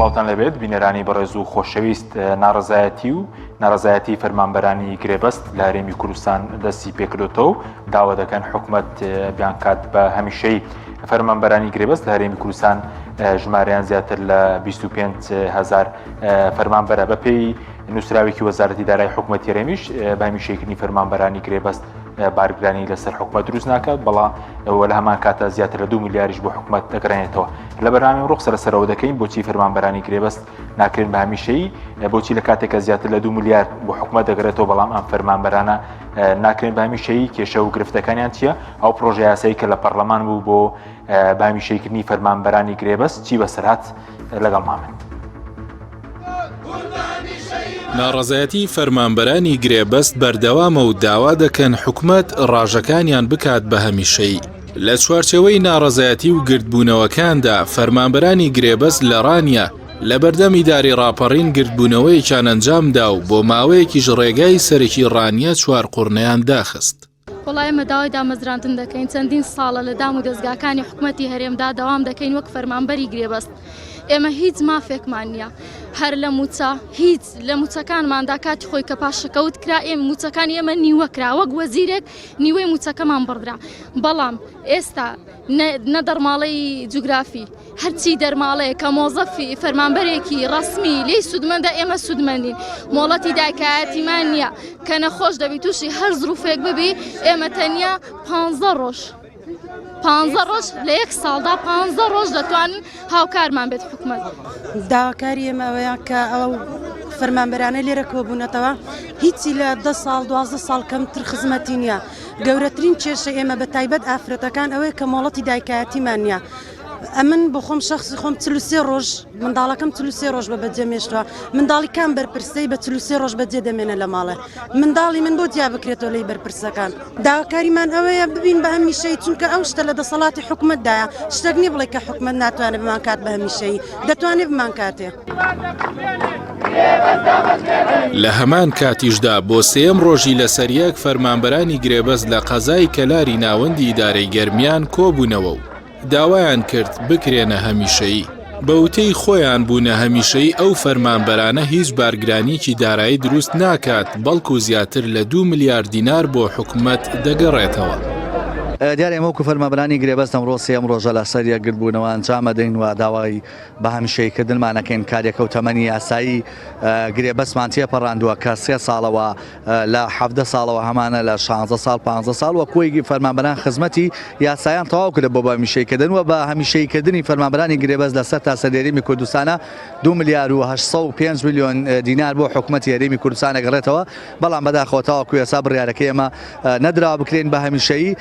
سڵاوتان لەبێت بینەرانی بەڕێز و خۆشەویست ناڕزایەتی و ناڕزایەتی فەرمانبەرانی گرێبەست لە هەرێمی کوردستان دەستی پێکردێتەوە و داوا دەکەن حکومت بیانکات بە هەمیشەی فەرمانبەرانی گرێبەست لە هەرێمی کوردستان ژمارەیان زیاتر لە 25 هزار فەرمانبەرە بەپێی نووسراوێکی وەزارەتی دارای حکومەتی هەرێمیش بە هەمیشەیکردنی فەرمانبەرانی گرێبەست بارگرانی لەسەر حکومەت دروست ناکات بەڵام لە هەمان کاتە زیاتر لە دو ملیاریش بۆ حکومەت دەگەڕێنێتەوە لە بەرنامەی ڕوخ سەرەسەرەوە دەکەین بۆچی فەرمانبەرانی گرێبەست ناکرێن بە هەمیشەیی بۆچی لە کاتێکە زیاتر لە دو ملیار بۆ حکومەت دەگەڕێتەوە بەڵام ئەم فەرمانبەرانە ناکرێن بە هەمیشەیی کێشە و گرفتەکانیان چییە ئەو پرۆژە یاسایی کە لە پەرلەمان بوو بۆ بە هەمیشەیکردنی فەرمانبەرانی گرێبەست چی بەسەرهات لەگەڵ مامن. ناڕەزایەتی فەرمانبەرانی گرێبەست بەردەوامە و داوا دەکەن حکومەت ڕاژەکانیان بکات بە هەمیشەیی. لە چوارچێوەی ناڕەزایەتی و گردبوونەوەکاندا فەرمانبەرانی گرێبەست لە ڕانیە لە بەردەم ئیدارەی ڕاپەڕین گردبوونەوەیەکیان ئەنجامدا و بۆ ماوەیەکیش ڕێگای سەرەکی ڕانیە چوارقوڕنەیان داخست. وەڵا ئێمە داوای دامەزراندن دەکەین چەندین ساڵە لە دام و دەزگاکانی حکومەتی هەرێمدا دەوام دەکەین وەک فەرمانبەری گرێبەست ئێمە هیچ مافێکمان نییە هەر لە موچە هیچ لە موچەکانماندا کاتی خۆی کە پاشەکەوت کرا ئێم موچەکانی ئێمە نیوە کرا وەک وەزیرێک نیوەی موچەکەمان بڕدرا بەڵام ئێستا نە دەرماڵەی جوگرافی هەرچی دەرماڵەیە کە مۆزەفی فەرمانبەرێکی ڕەسمی لێی سوودمەندە ئێمە سوودمەندین مۆڵەتی دایکایەتیمان نییە کە نەخۆش دەبی تووشی هەر زروفێک ببی ئێمە تەنیا پ ڕۆژ پ ڕۆژ لە یەک ساڵدا پ ڕۆژ دەتوانن هاوکارمان بێت حکومت. داواکاری ئێمە ئەوەیە کە ئەو فەرمانبەرانە لێرە کۆبوونەتەوە هیچی لە دە ساڵ دوازدە ساڵ کەمتر خزمەتی نییە گەورەترین کێشە ئێمە بە تایبەت ئافرەتەکان ئەوەیە کە مۆڵەتی دایکایەتیمان نییە ئەمن بۆ خۆم شخصی خۆم 43 ڕۆژ منداڵەکەم 43 ڕۆژ بە بەجێ مێشتوە منداڵی کام بەرپرسەی بە 43 ڕۆژ بەجێ دەمێنە لە ماڵێ منداڵی من بۆ جیا بکرێتەوە لی بەرپرسەکان داواکاریمان ئەوەیە ببین بە هەمیشەی چونکە ئەو شتە لە دەسەڵاتی حکومەتدایە شتێک نییە بڵێ کە حکومەت ناتوانێت بمان کات بە هەمیشەیی دەتوانێت بمان کاتێ. لە هەمان کاتیشدا بۆ سێیەم ڕۆژی لەسەریەک فەرمانبەرانی گرێبەست لە قەزای کەلاری ناوەندی ئیدارەی گەرمیان کۆبوونەوە و داوایان کرد بکرێنە هەمیشەیی. بە وتەی خۆیان بوونە هەمیشەیی ئەو فەرمانبەرانە هیچ بارگرانییەکی دارایی دروست ناکات، بەڵکو زیاتر لە دوو ملیار دینار بۆ حکومەت دەگەڕێتەوە. دیارە ئێمە وەکو فەرمانبەرانی گرێبەست ئەمڕۆ سێیەم ڕۆژە لەسەر یەکگرتبوونەوە ئەنجام ئەدەین و داوای بە هەمیشەییکردنمان ئەکەین کارێکە و تەمەنی یاسایی گرێبەستمان تێپەڕاندووە کە سێ ساڵەوە لە 17 ساڵەوە هەمانە لە 16 ساڵ 15 ساڵ وە کۆی فەرمانبەران خزمەتی یاسایان تەواو کردە بۆ بە هەمیشەییکردن و بە هەمیشەییکردنی فەرمانبەرانی گرێبەست لە سەرتاسەر هەرێمی کوردستانە 2 ملیار و 805 میلیۆن دینار بۆ حکومەتی هەرێمی کوردستان ئەگەڕێتەوە بەڵام بەداخەوە تاوەکو ئێستا بڕیارەکەی ئێمە نەدراوە بکرێن بە هەمیشەیی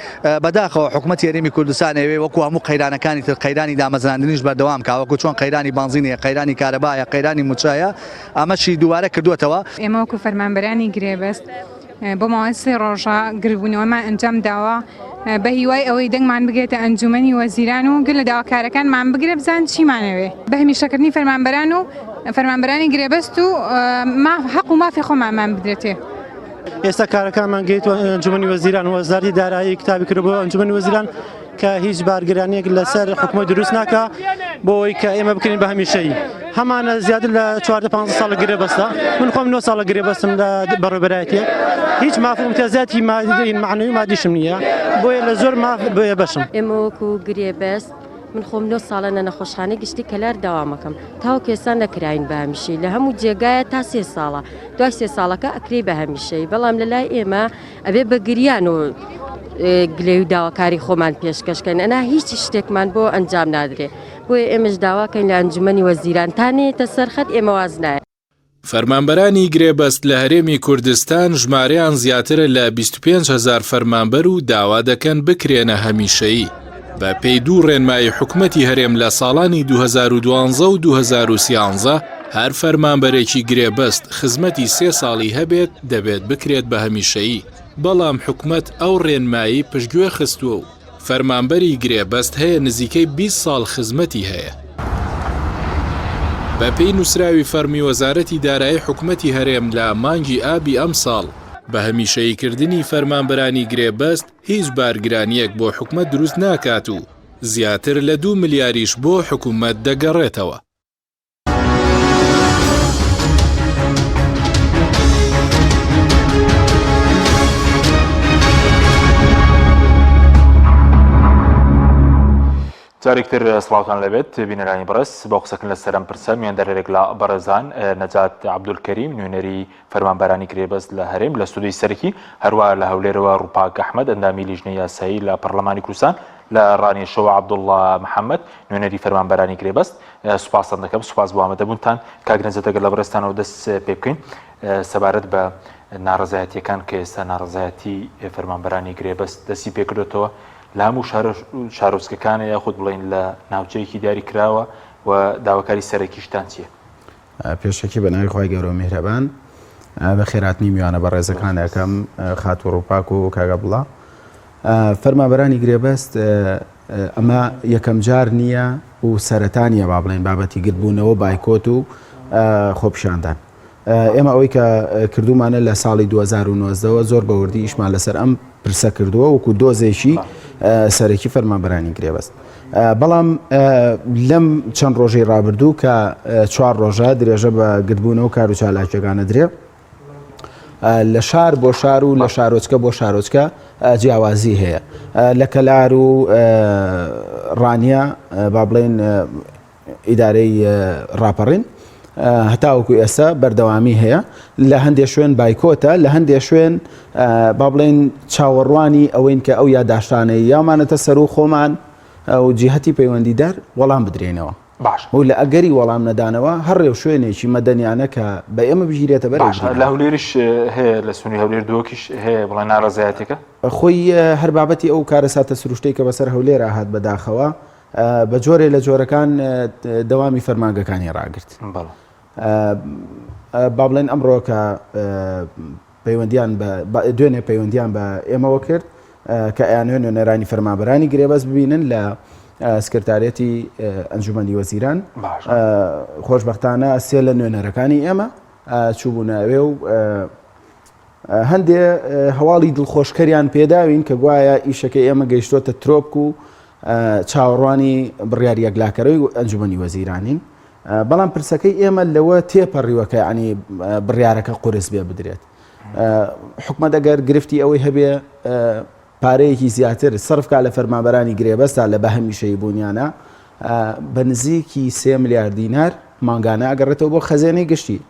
بەداخەوە حکومەتی هەرێمی کوردستان ئەوێ وەکو هەموو قەیرانەکانی تر قەیرانی دامەزراندنیش بەردەوام کا وەکو چۆن قەیرانی بانزین هەیە قەیرانی کارەبایە قەیرانی مووچەیە ئەمەشی دووبارە کردووەتەوە. ئێمە وەکو فەرمانبەرانی گرێبەست بۆ ماوەی سێ ڕۆژە گردبوونەوەمان ئەنجام داوە بە هیوای ئەوەی دەنگمان بگێتە ئەنجومەنی وەزیران و گوێ لە داواکارەکانمان بگرێ بزان چیمانەوێ بە هەمیشەکردنی فەرمانبەران و فەرمانبەرانی گرێبەست و حەق و مافی خۆمانمان بدرێتێ. ئێستا کارەکانمان گەیتوە ئەنجومەنی وەزیران وەزارتی دارایی کتابی کرد بۆ ئەنجومەنی وەزیران کە هیچ بارگرانیەک لەسەر حکومەت دروست ناکە بۆ ئەوەی کە ئێمە بکرین بە هەمیشەیی هەمانە زیاتر لە 14 15 ساڵە گرێ بەستە من خۆم 9 ساڵە گرێ بەستم لە بەڕێوەبەرایەتیە هیچ ماف و امتیازاتی مادی معنوی مادیشم نییە بۆیە لە زۆر ماف بۆیە بەشم ئێمە وەکو گرێبەست من خۆم نۆ ساڵە لە نەخۆشخانەی گشتی کەلار دەوامەکەم تاوەکو ئێستا نەکراین بە هەمیشەی لە هەموو جێگایە تا سێ ساڵە دوای سێ ساڵەکە ئەکرێی بە هەمیشەی بەڵام لە لای ئێمە ئەبێ بە گریان و گلەی و داواکاری خۆمان پێشکەشکەن ئەنا هیچ شتێکمان بۆ ئەنجام نادرێ بۆیە ئێمەش داواکەین لە ئەنجومەنی وەزیران تا نێتە سەرخەت ئێمە واز نایە. فەرمانبەرانی گرێبەست لە هەرێمی کوردستان ژمارەیان زیاترە لە 25 هەزار فەرمانبەر و داوا دەکەن بکرێنە هەمیشەیی. بە پێی دوو ڕێنمایی حکومەتی هەرێم لە ساڵانی 2012 و 2013 هەر فەرمانبەرێکی گرێبەست خزمەتی سێ ساڵی هەبێت دەبێت بکرێت بە هەمیشەیی، بەڵام حکومەت ئەو ڕێنمایی پشتگوێ خستووە و فەرمانبەری گرێبەست هەیە نزیکەی 20 ساڵ خزمەتی هەیە. بەپێی نووسراوی فەرمی وەزارەتی دارایی حکومەتی هەرێم لە مانگی ئابی ئەمساڵ، بە هەمیشەییکردنی فەرمانبەرانی گرێبەست هیچ بارگرانییەک بۆ حکومەت دروست ناکات و زیاتر لە دوو ملیاریش بۆ حکومەت دەگەڕێتەوە. جارێکتر سڵاوتان لەبێت بینەرانی بەڕێز بۆ قسەکردن لەسەر ئەم پرسە میواندارێک لە بەڕێزان نەجات عەبدولکەریم نوێنەری فەرمانبەرانی گرێبەست لە هەرێم لە ستۆدیۆی سەرەکی هەروە لە هەولێرەوە ڕووپاک ئەحمەد ئەندامی لیژنەی یاسایی لە پەرلەمانی کوردستان لە ڕانیەشەوە عەبدوڵڵا محەممەد نوێنەری فەرمانبەرانی گرێبەست سوپاستان دەکەم سوپاس بۆ ئامادەبوونتان کاک نەجات ئەگەر لە بەڕێزتانەوە دەست پێ بکەین سەبارەت بە ناڕەزایەتیەکان کە ئێستا ناڕەزایەتی فەرمانبەرانی گرێبەست دەستی پێکردوێتەوە لە هەموو شارۆچکەکانە یاخود بڵێین لە ناوچەیەکی دیاری کراوە و داواکاری سەرەکیشتان چییە؟ پێشەکی بە ناوی خوای گەورە و میهرەبان بەخێرهاتنی میوانە بەڕێزەکان ئەکەم خاتوو ڕووپاک و کاک عەبدوڵا. فەرمانبەرانی گرێبەست ئەمە یەکەم جار نییە و سەرەتا نییە با بڵێین بابەتی گردبوونەوە بایکۆت و خۆپیشاندان. ئێمە ئەوەی کە کردومانە لە ساڵی 2019ەوە زۆر بە وردی ئیشمان لەسەر ئەم پرسە کردووە وەکو دۆزێکی سەرەکی فەرمانبەرانی گرێبەست. بەڵام لەم چەند ڕۆژەی ڕابردوو کە چوار ڕۆژە درێژە بە گردبوونەوە کار و چالاکیەکانە درێ لە شار بۆ شار و لە شارۆچکە بۆ شارۆچکە جیاوازی هەیە لە کەلار و ڕانیە با بڵێن ئیدارەی ڕاپەڕین هەتاوەکو ئێستا بەردەوامی هەیە لە هەندێک شوێن بایکۆتە لە هەندێک شوێن با بڵێن چاوەڕوانی ئەوەین کە ئەو یاداشتانەی یامانەتە سەر و خۆمان ئەو جیهتی پەیوەندیدار وەڵام بدرێنەوە باش و لە ئەگەری وەڵام نەدانەوە هەر ڕێوشوێنێکی مەدەنیانە کە بە ئێمە بگیرێتە بەر باش لە هەولێریش هەیە لە سنووری هەولێر دۆکیش هەیە بڵێ ناڕەزایەتەکە خۆی هەر بابەتی ئەو کارەساتە سروشتەی کە بەسەر هەولێرا هات بەداخەوە بە جۆرێ لە جۆرەکان دەوامی فەرمانگەکانی ڕاگرت. با بڵێن ئەمڕۆ کە پەیوەندیان بە دوێنێ پەیوەندیان بە ئێمەوە کرد کە ئەیانوێن نوێنەرانی فەرمانبەرانی گرێبەست ببینن لە سکرتارێتی ئەنجومەنی وەزیران خۆشببختانە سێ لە نوێنەرەکانی ئێمە چووبوونە ئەوێ و هەندێ هەواڵی دڵخۆشکەریان پێداوین کە گوایە ئیشەکەی ئێمە گەیشتۆتە ترۆپک و چاوەڕوانی بڕیاری یەکلاکەرەوەی ئەنجومەنی وەزیرانین بەڵام پرسەکەی ئێمە لەوە تێپەڕیوە کە ینی بڕیارەکە قورس بێ بدرێت حکومەت ئەگەر گرفتی ئەوەی هەبێ پارەیەکی زیاتر سەرف کا لە فەرمانبەرانی گرێبەستا لە بە هەمیشەیی بوونیانە بە نزیکی سێ ملیار دینار مانگانە ئەگەڕێتەوە بۆ خەزێنەی گشتی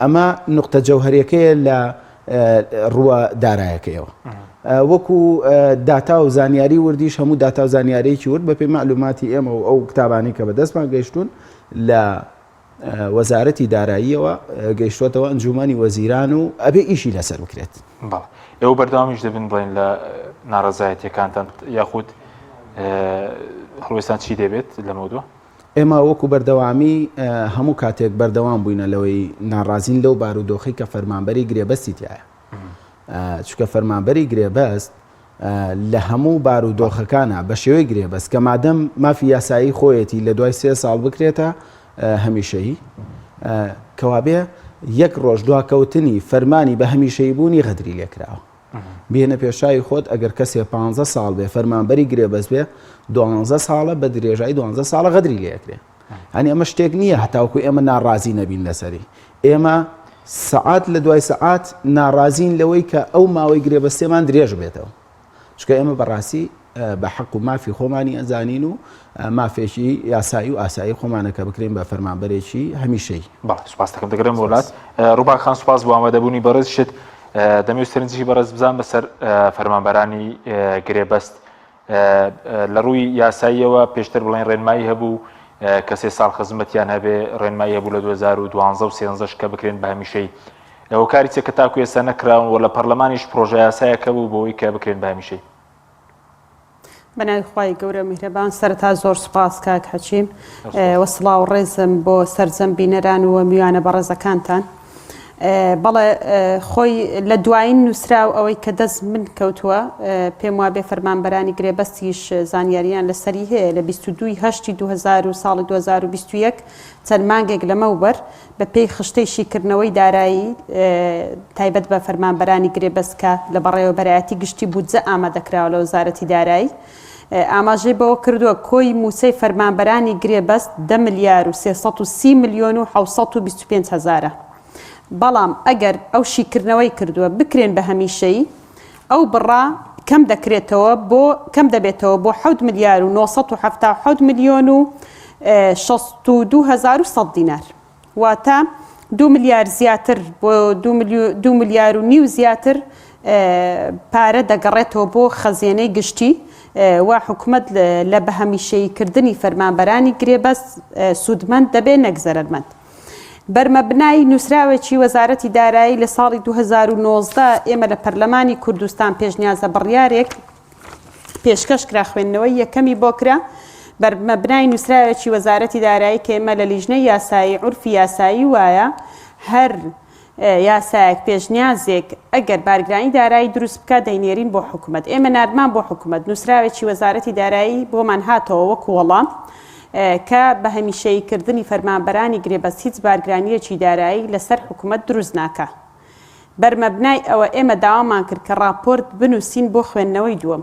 ئەمە نقطە جەوهەریەکەیە لە ڕووە دارایەکەیەوە وەکو داتا و زانیاری وردیش هەموو داتا و زانیارێکی ورد بە پێی معلوماتی ئێمە و ئەو کتابانی کە بەدەستمان گەیشتون لە وەزارەتی داراییەوە گەیشتووەتەوە ئەنجوومەنی وەزیران و ئەبێ ئیشی لەسەر بکرێت. بەڵێ ئێوە بەردەوامیش دەبن بڵێن لە ناڕەزایەتیەکانتان یاخود هەڵوێستان چی دەبێت لەمەودوا؟ ئێمە وەکو بەردەوامی هەموو کاتێک بەردەوام بووینە لەوەی ناڕازین لەو بارودۆخەی کە فەرمانبەری گرێبەستی تایە چونکە فەرمانبەری گرێبەست لە هەموو بارودۆخەکانا بە شێوەی گرێبەست کە مادەم مافی یاسایی خۆیەتی لە دوای سێ ساڵ بکرێتە هەمیشەیی کەوابێ یەک ڕۆژ دواکەوتنی فەرمانی بە هەمیشەیی بوونی غەدری لێکراوە بێنە پێشاوی خۆت ئەگەر کەسێ پ ساڵ بێ فەرمانبەری گرێبەست بێ دوانزە ساڵە بە درێژایی دوانزە ساڵە غەدری لێکرێ هەنی ئەمە شتێک نییە هەتاوکو ئێمە ناڕازی نەبین لەسەری ئێمە سەعات لە دوای سەعات ناڕازین لەوەی کە ئەو ماوەی گرێبەستێمان درێژ بێتەوە چونکە ئێمە بەڕاستی بە حەق و مافی خۆمانی ئەزانین و مافێکی یاسایی و ئاسایی خۆمانە کە بکرێن بە فەرمانبەرێکی هەمیشەی. بەڵێ سوپاس دەکەم دەگەرم بۆ لات ڕووباک خان سوپاس بۆ ئامادەبوونی بەڕێزیشت دەمەوێت سەرنجی بەڕێز بزان بەسەر فەرمانبەرانی گرێبەست لە ڕووی یاساییەوە پێشتر بڵێن ڕێنمایی هەبوو کە سێ ساڵ خزمەتیان هەبێ ڕێنمایی هەبوو لە 2012 و 13 کە بکرێن بە هەمیشەی هۆکاری چیە کە تاکو ئێستا نەکراون و لە پەرلەمانیش پرۆژە یاسایەک هەبوو بۆ ئەوەی کە بکرێن بە هەمیشەی. بەناوی خوای گەورە میهرەبان سەرەتا زۆر سوپاس کاک حەکیم و سڵاو و ڕێزم بۆ سەرجەم بینەران و میوانە بەڕێزەکانتان. بەڵێ خۆی لە دوایین نووسراو ئەوەی کە دەست من کەوتووە پێم وابێ فەرمانبەرانی گرێبەستیش زانیاریان لەسەری هەیە لە 22 هەشتی 2000 و ساڵی 2021 چەند مانگێک لەمەوبەر بە پێی خشتەی شیکردنەوەی دارایی تایبەت بە فەرمانبەرانی گرێبەست کە لە بەڕێوەبەرایەتی گشتی بودجە ئامادەکراوە لە وەزارەتی دارایی ئاماژەی بەوە کردووە، کۆی مووچەی فەرمانبەرانی گرێبەست دە ملیار و 330 ملیۆن و 725 هەزارە، بەڵام ئەگەر ئەو شیکردنەوەی کردووە بکرێن بە هەمیشەیی ئەو بڕە کەم دەکرێتەوە بۆ کەم دەبێتەوە بۆ 7 ملیار و 977 ملیۆن و 62100 دینار. واتە دوو ملیار زیاتر بۆ دوو ملیار و نیو زیاتر پارە دەگەڕێتەوە بۆ خەزێنەی گشتی و حکومەت لە بەهەمیشەییکردنی فەرمانبەرانی گرێبەست سوودمەند دەبێت نەک زەرەرمەند. بەرمەبنای نووسراوێکی وەزارەتی دارایی لە ساڵی 2019 ئێمە لە پەرلەمانی کوردستان پێشنیازە بڕیارێک پێشکەش کرا خوێندنەوەی یەکەمی بۆ کرا بەرمەبنای نووسراوێکی وەزارەتی دارایی کە ئێمە لە لیژنەی یاسایی عورفی یاسایی وایە هەر یاسایەک پێشنیازێک ئەگەر بارگرانی دارایی دروست بکات دەینێرین بۆ حکومەت ئێمە ناردمان بۆ حکومەت نووسراوێکی وەزارەتی دارایی بۆمان هاتەوە وەکو وەڵام کە بە هەمیشەیی کردنی فەرمانبەرانی گرێبەست هیچ بارگرانییەکی دارایی لەسەر حکومەت دروست ناکا. بەرمەبنای ئەوە ئێمە داوامان کرد کە ڕاپۆرت بنووسین بۆ خوێندنەوەی دووەم.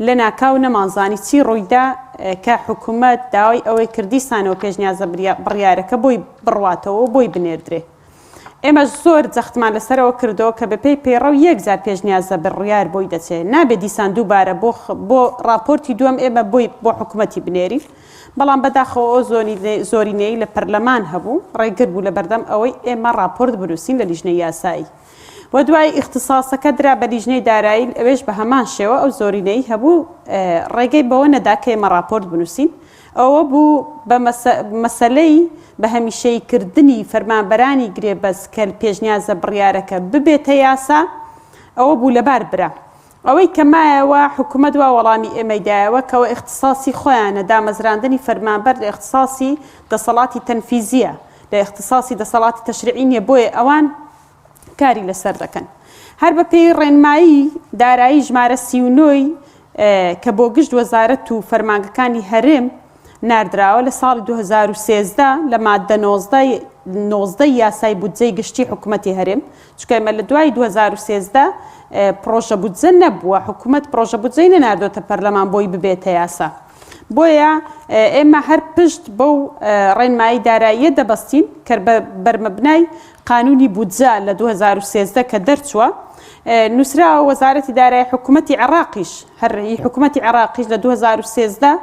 لەناکاو نەمانزانی چی ڕوویدا کە حکومەت داوای ئەوەی کرد دیسانەوە پێشنیازە بڕیارەکە بۆی بڕواتەوە و بۆی بنێردرێ. ئێمەش زۆر جەختمان لەسەرەوە کردەوە کە بەپێی پەیڕەو یەک جار پێشنیازە بڕیار بۆی دەچێ نابێ دیسان دووبارە بۆ بۆ ڕاپۆرتی دووەم ئێمە بۆی بۆ حکومەتی بنێرین بەڵام بەداخەوە ئەو زۆرینەی لە پەرلەمان هەبوو ڕێگر بوو لە بەردەم ئەوەی ئێمە ڕاپۆرت بنووسین لە لیژنەی یاسایی و دوای ئیختیساسەکە درا بە لیژنەی دارایی ئەوێش بە هەمان شێوە ئەو زۆرینەی هەبوو ڕێگەی بەوە نەدا کە ئێمە ڕاپۆرت بنووسین ئەوە بوو بە مەسەلەی بە هەمیشەیی کردنی فەرمانبەرانی گرێبەست کە پێشنیازە بڕیارەکە ببێتە یاسا، ئەوە بوو لەبار برا. ئەوەی کە مایەوە حکومەت وا وەڵامی ئێمەی دایەوە کەوە ئیختساسی خۆیانە، دامەزراندنی فەرمانبەر لە ئیختساسی دەسەڵاتی تەنفیزییە، لە ئیختساسی دەسەڵاتی تەشریعی نییە، بۆیە ئەوان کاری لەسەر دەکەن. هەر بە پێی ڕێنمایی دارایی ژمارە 39 ی کە بۆ گشت وەزارەت و فەرمانگەکانی هەرێم ناردراوە لە ساڵی 2013 لە ماددە 19 یاسای بودجەی گشتی حکوومەتی هەرێم چونکە ئێمە لە دوای 2013 پڕۆژە بودجە نەبووە حکوومەت پڕۆژە بودجەی نەناردۆتە پەرلەمان بۆی ببێتە یاسا. بۆیە ئێمە هەر پشت بەو ڕێنمایی داراییە دەبەستین کە بەرمەبنای قانونی بودجە لە 2013 کە دەرچووە نووسراوە وەزارەتی دارایی حکوومەتی عێراقیش هەر هی حکوومەتی عێراقیش لە 2013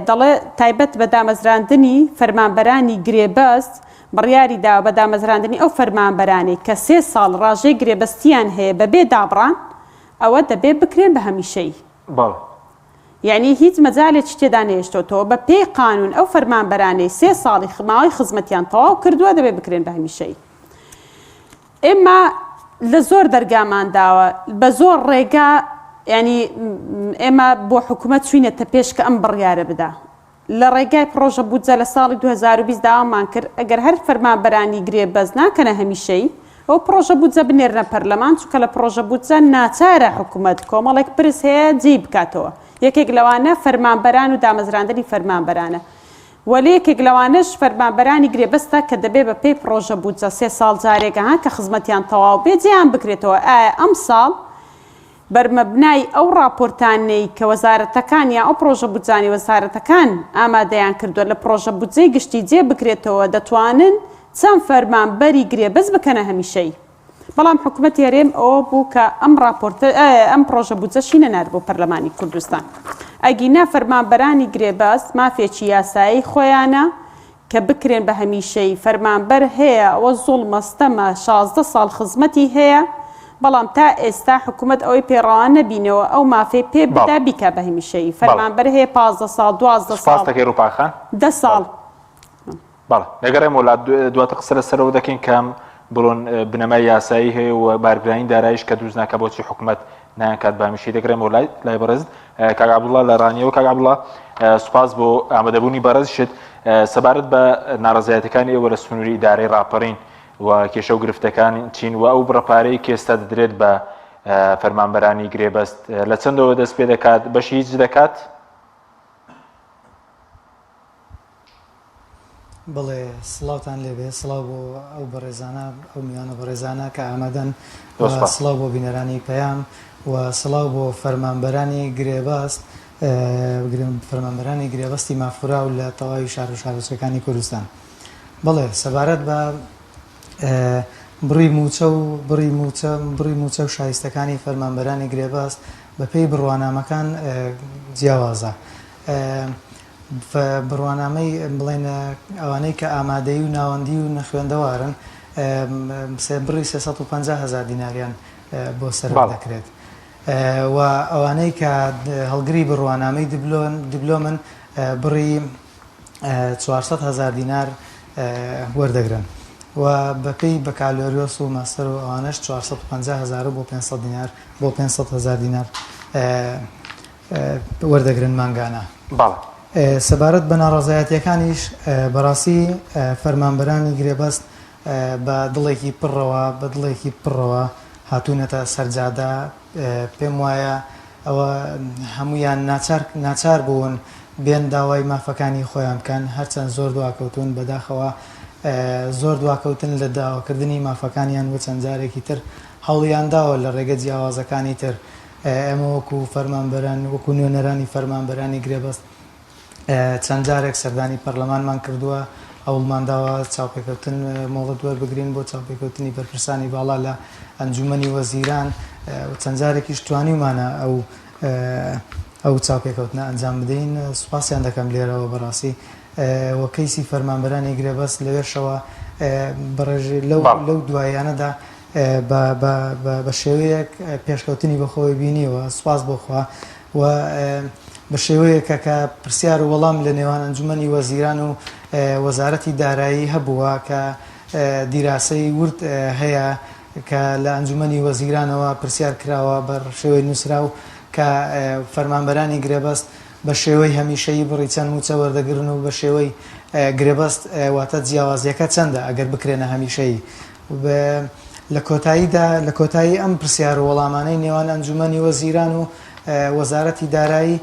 دەڵێ تایبەت بە دامەزراندنی فەرمانبەرانی گرێبەست بڕیاری داوە بە دامەزراندنی ئەو فەرمانبەرانەی کە سێ ساڵ ڕاژەی گرێبەستیان هەیە بەبێ دابڕان ئەوە دەبێ بکرێن بە هەمیشەیی. بەڵێ. یەعنی هیچ مەجالێکی تێدا نەهێشتۆتەوە، بە پێی قانون ئەو فەرمانبەرانەی سێ ساڵی ماوەی خزمەتیان تەواو کردووە دەبێ بکرێن بە هەمیشەیی. ئێمە لە زۆر دەرگامان داوە، بە زۆر ڕێگا یانی ئێمە بۆ حکومەت چوینەتە پێش کە ئەم بڕیارە بدا. لە ڕێگای پڕۆژە بودجە لە ساڵی 2020 داوامان کرد ئەگەر هەر فەرمانبەرانی گرێبەست ناکەنە هەمیشەیی، ئەو پڕۆژە بودجە بنێرنە پەرلەمان، چونکە لە پڕۆژە بودجە ناچارە حکومەت کۆمەڵێک پرس هەیە جێی بکاتەوە، یەکێک لەوانە فەرمانبەران و دامەزراندنی فەرمانبەرانە و یەکێک لەوانەش فەرمانبەرانی گرێبەستە کە دەبێ بە پێی پڕۆژە بودجە سێ ساڵ جارێک ها کە خزمەتیان تەواو بێ جێیان بکرێتەوە ئایا ئەمساڵ بەرمەبنای ئەو ڕاپۆرتانەی کە وەزارەتەکان یان ئەو پڕۆژە بودجانەی وەزارەتەکان ئامادەیان کردووە لە پڕۆژە بودجەی گشتی جێ بکرێتەوە دەتوانن چەند فەرمانبەری گرێبەست بکەنە هەمیشەیی. بەڵام حکومەتی هەرێم ئەوە بوو کە ئەم ڕاپۆرتە ئەم پڕۆژە بودجەشی نەنارد بۆ پەرلەمانی کوردستان. ئەگینا فەرمانبەرانی گرێبەست مافێکی یاسایی خۆیانە کە بکرێن بە هەمیشەیی فەرمانبەر هەیە ئەوە زوڵمە ستەمە 16 ساڵ خزمەتی هەیە بەڵام تا ئێستا حکومەت ئەوەی پێ ڕەوا نەبینەوە ئەو مافەی پێ بدا بیکا بە هەمیشەیی فەرمانبەر هەیە 15 ساڵ 12 ساڵ دە ساڵ. بەڵێ دەگەڕێمەوە لات دواتر قسە لەسەرەوە دەکەین کە بڵۆن بنەمای یاسایی هەیە و بارگرانی دارایش کە دروست ناکە بۆچی حکومەت نایانکات بامیشی دەگرێمەوە لای لای بەڕێز کاک عەبدوڵڵا لە ڕانیەوە کاک عەبدوڵڵا سوپاس بۆ ئامادەبوونی بەڕێزشت سەبارەت بە ناڕەزایەتەکانی ئێوە لە سنووری ئیدارەی ڕاپەڕین و کێشە و گرفتەکان چین و ئەو بڕە پارەی کە ئێستا دەدرێت بە فەرمانبەرانی گرێبەست لە چەندەوە دەست پێ دەکات بەشی هیچ دەکات؟ بەڵێ سڵاوتان لێبێ سڵاو بۆ ئەو بەڕێزانە ئەو میوانە بەڕێزانە کە ئامادەن و سڵاو بۆ بینەرانی پەیام و سڵاو بۆ فەرمانبەرانی گرێبەست فەرمانبەرانی گرێبەستی مافخوراو لە تەواوی شار و شارۆچکەکانی کوردستان. بەڵێ سەبارەت بە. بڕی مووچە و بڕی مووچە بڕی مووچە و شایستەکانی فەرمانبەرانی گرێبەست بەپێی بڕوانامەکان جیاوازە. بڕوانامەی بڵێن ئەوانەی کە ئامادەیی و ناوەندی و نەخوێندەوارن بڕی 350 هەزار دیناریان بۆ سەرف دەکرێت و ئەوانەی کە هەڵگری بڕوانامەی دیبلۆمن بڕی 400 هەزار دینار وەردەگرن و بەپێی بەکالۆریۆس و ماستەر و ئەوانەش 450 هەزار بۆ 500 دینار بۆ 500 هەزار دینار وەردەگرن مانگانە. بەڵێ. سەبارەت بە ناڕەزایەتییەکانیش بەڕاستی فەرمانبەرانی گرێبەست بە دڵێکی پڕەوە بە دڵێکی پڕەوە هاتوونەتە سەر جادە، پێم وایە ئەوە هەموویان ناچار ناچار بوون بێن داوای مافەکانی خۆیان بکەن، هەرچەند زۆر دواکەوتوون بەداخەوە زۆر دواکەوتن لە داواکردنی مافەکانیان و چەند جارێکی تر هەوڵیان داوە لە ڕێگە جیاوازەکانی تر ئێمە وەکو فەرمانبەران، وەکو نوێنەرانی فەرمانبەرانی گرێبەست چەند جارێک سەردانی پەرلەمانمان کردووە، هەوڵمانداوە چاوپێکەوتن مۆڵەت وەربگرین بۆ چاوپێکەوتنی بەرپرسانی باڵا لە ئەنجوومەنی وەزیران و چەند جارێکیش توانیومانە ئەو ئەو چاوپێکەوتنە ئەنجام بدەین، سوپاسیان دەکەم لێرەوە بەڕاستی و کەیسی فەرمانبەرانی گرێبەست لەوێشەوە بەڕێژەی لەو لەو دواییانەدا بە شێوەیەک پێشکەوتنی بەخۆی بینیوە سوپاس بۆ خوا و بە شێوەیەکە کە پرسیار و وەڵام لە نێوان ئەنجومەنی وەزیران و وەزارەتی دارایی هەبووە کە دیراسەی ورد هەیە کە لە ئەنجومەنی وەزیرانەوە پرسیار کراوە بە شێوەی نووسراو کە فەرمانبەرانی گرێبەست بە شێوەی هەمیشەیی بڕی چەند مووچە وەردەگرن و بە شێوەی گرێبەست واتە جیاوازییەکە چەندە ئەگەر بکرێنە هەمیشەیی لە کۆتاییدا لە کۆتایی ئەم پرسیار و وەڵامانەی نێوان ئەنجومەنی وەزیران و وەزارەتی دارایی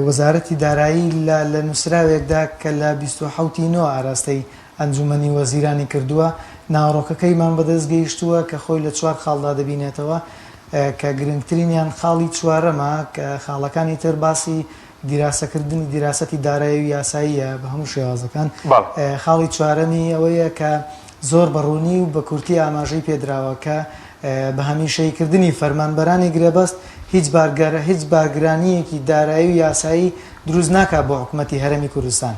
وەزارەتی دارایی لە نووسراوێکدا کە لە 27 ی نۆ ئاراستەی ئەنجومەنی وەزیرانی کردووە ناوەڕۆکەکەیمان بەدەست گەیشتووە کە خۆی لە چوار خاڵدا دەبینێتەوە کە گرنگترینیان خاڵی چوارەمە کە خاڵەکانی تر باسی دیراسەکردنی دیراسەتی دارایی و یاساییە بە هەموو شێوازەکان. خاڵی چوارەمی ئەوەیە کە زۆر بە ڕوونی و بە کورتی ئاماژەی پێدراوە کە بە هەمیشەییکردنی فەرمانبەرانی گرێبەست هیچ بارگەر هیچ بارگرانییەکی دارایی و یاسایی دروست ناکات بۆ حکومەتی هەرێمی کوردستان.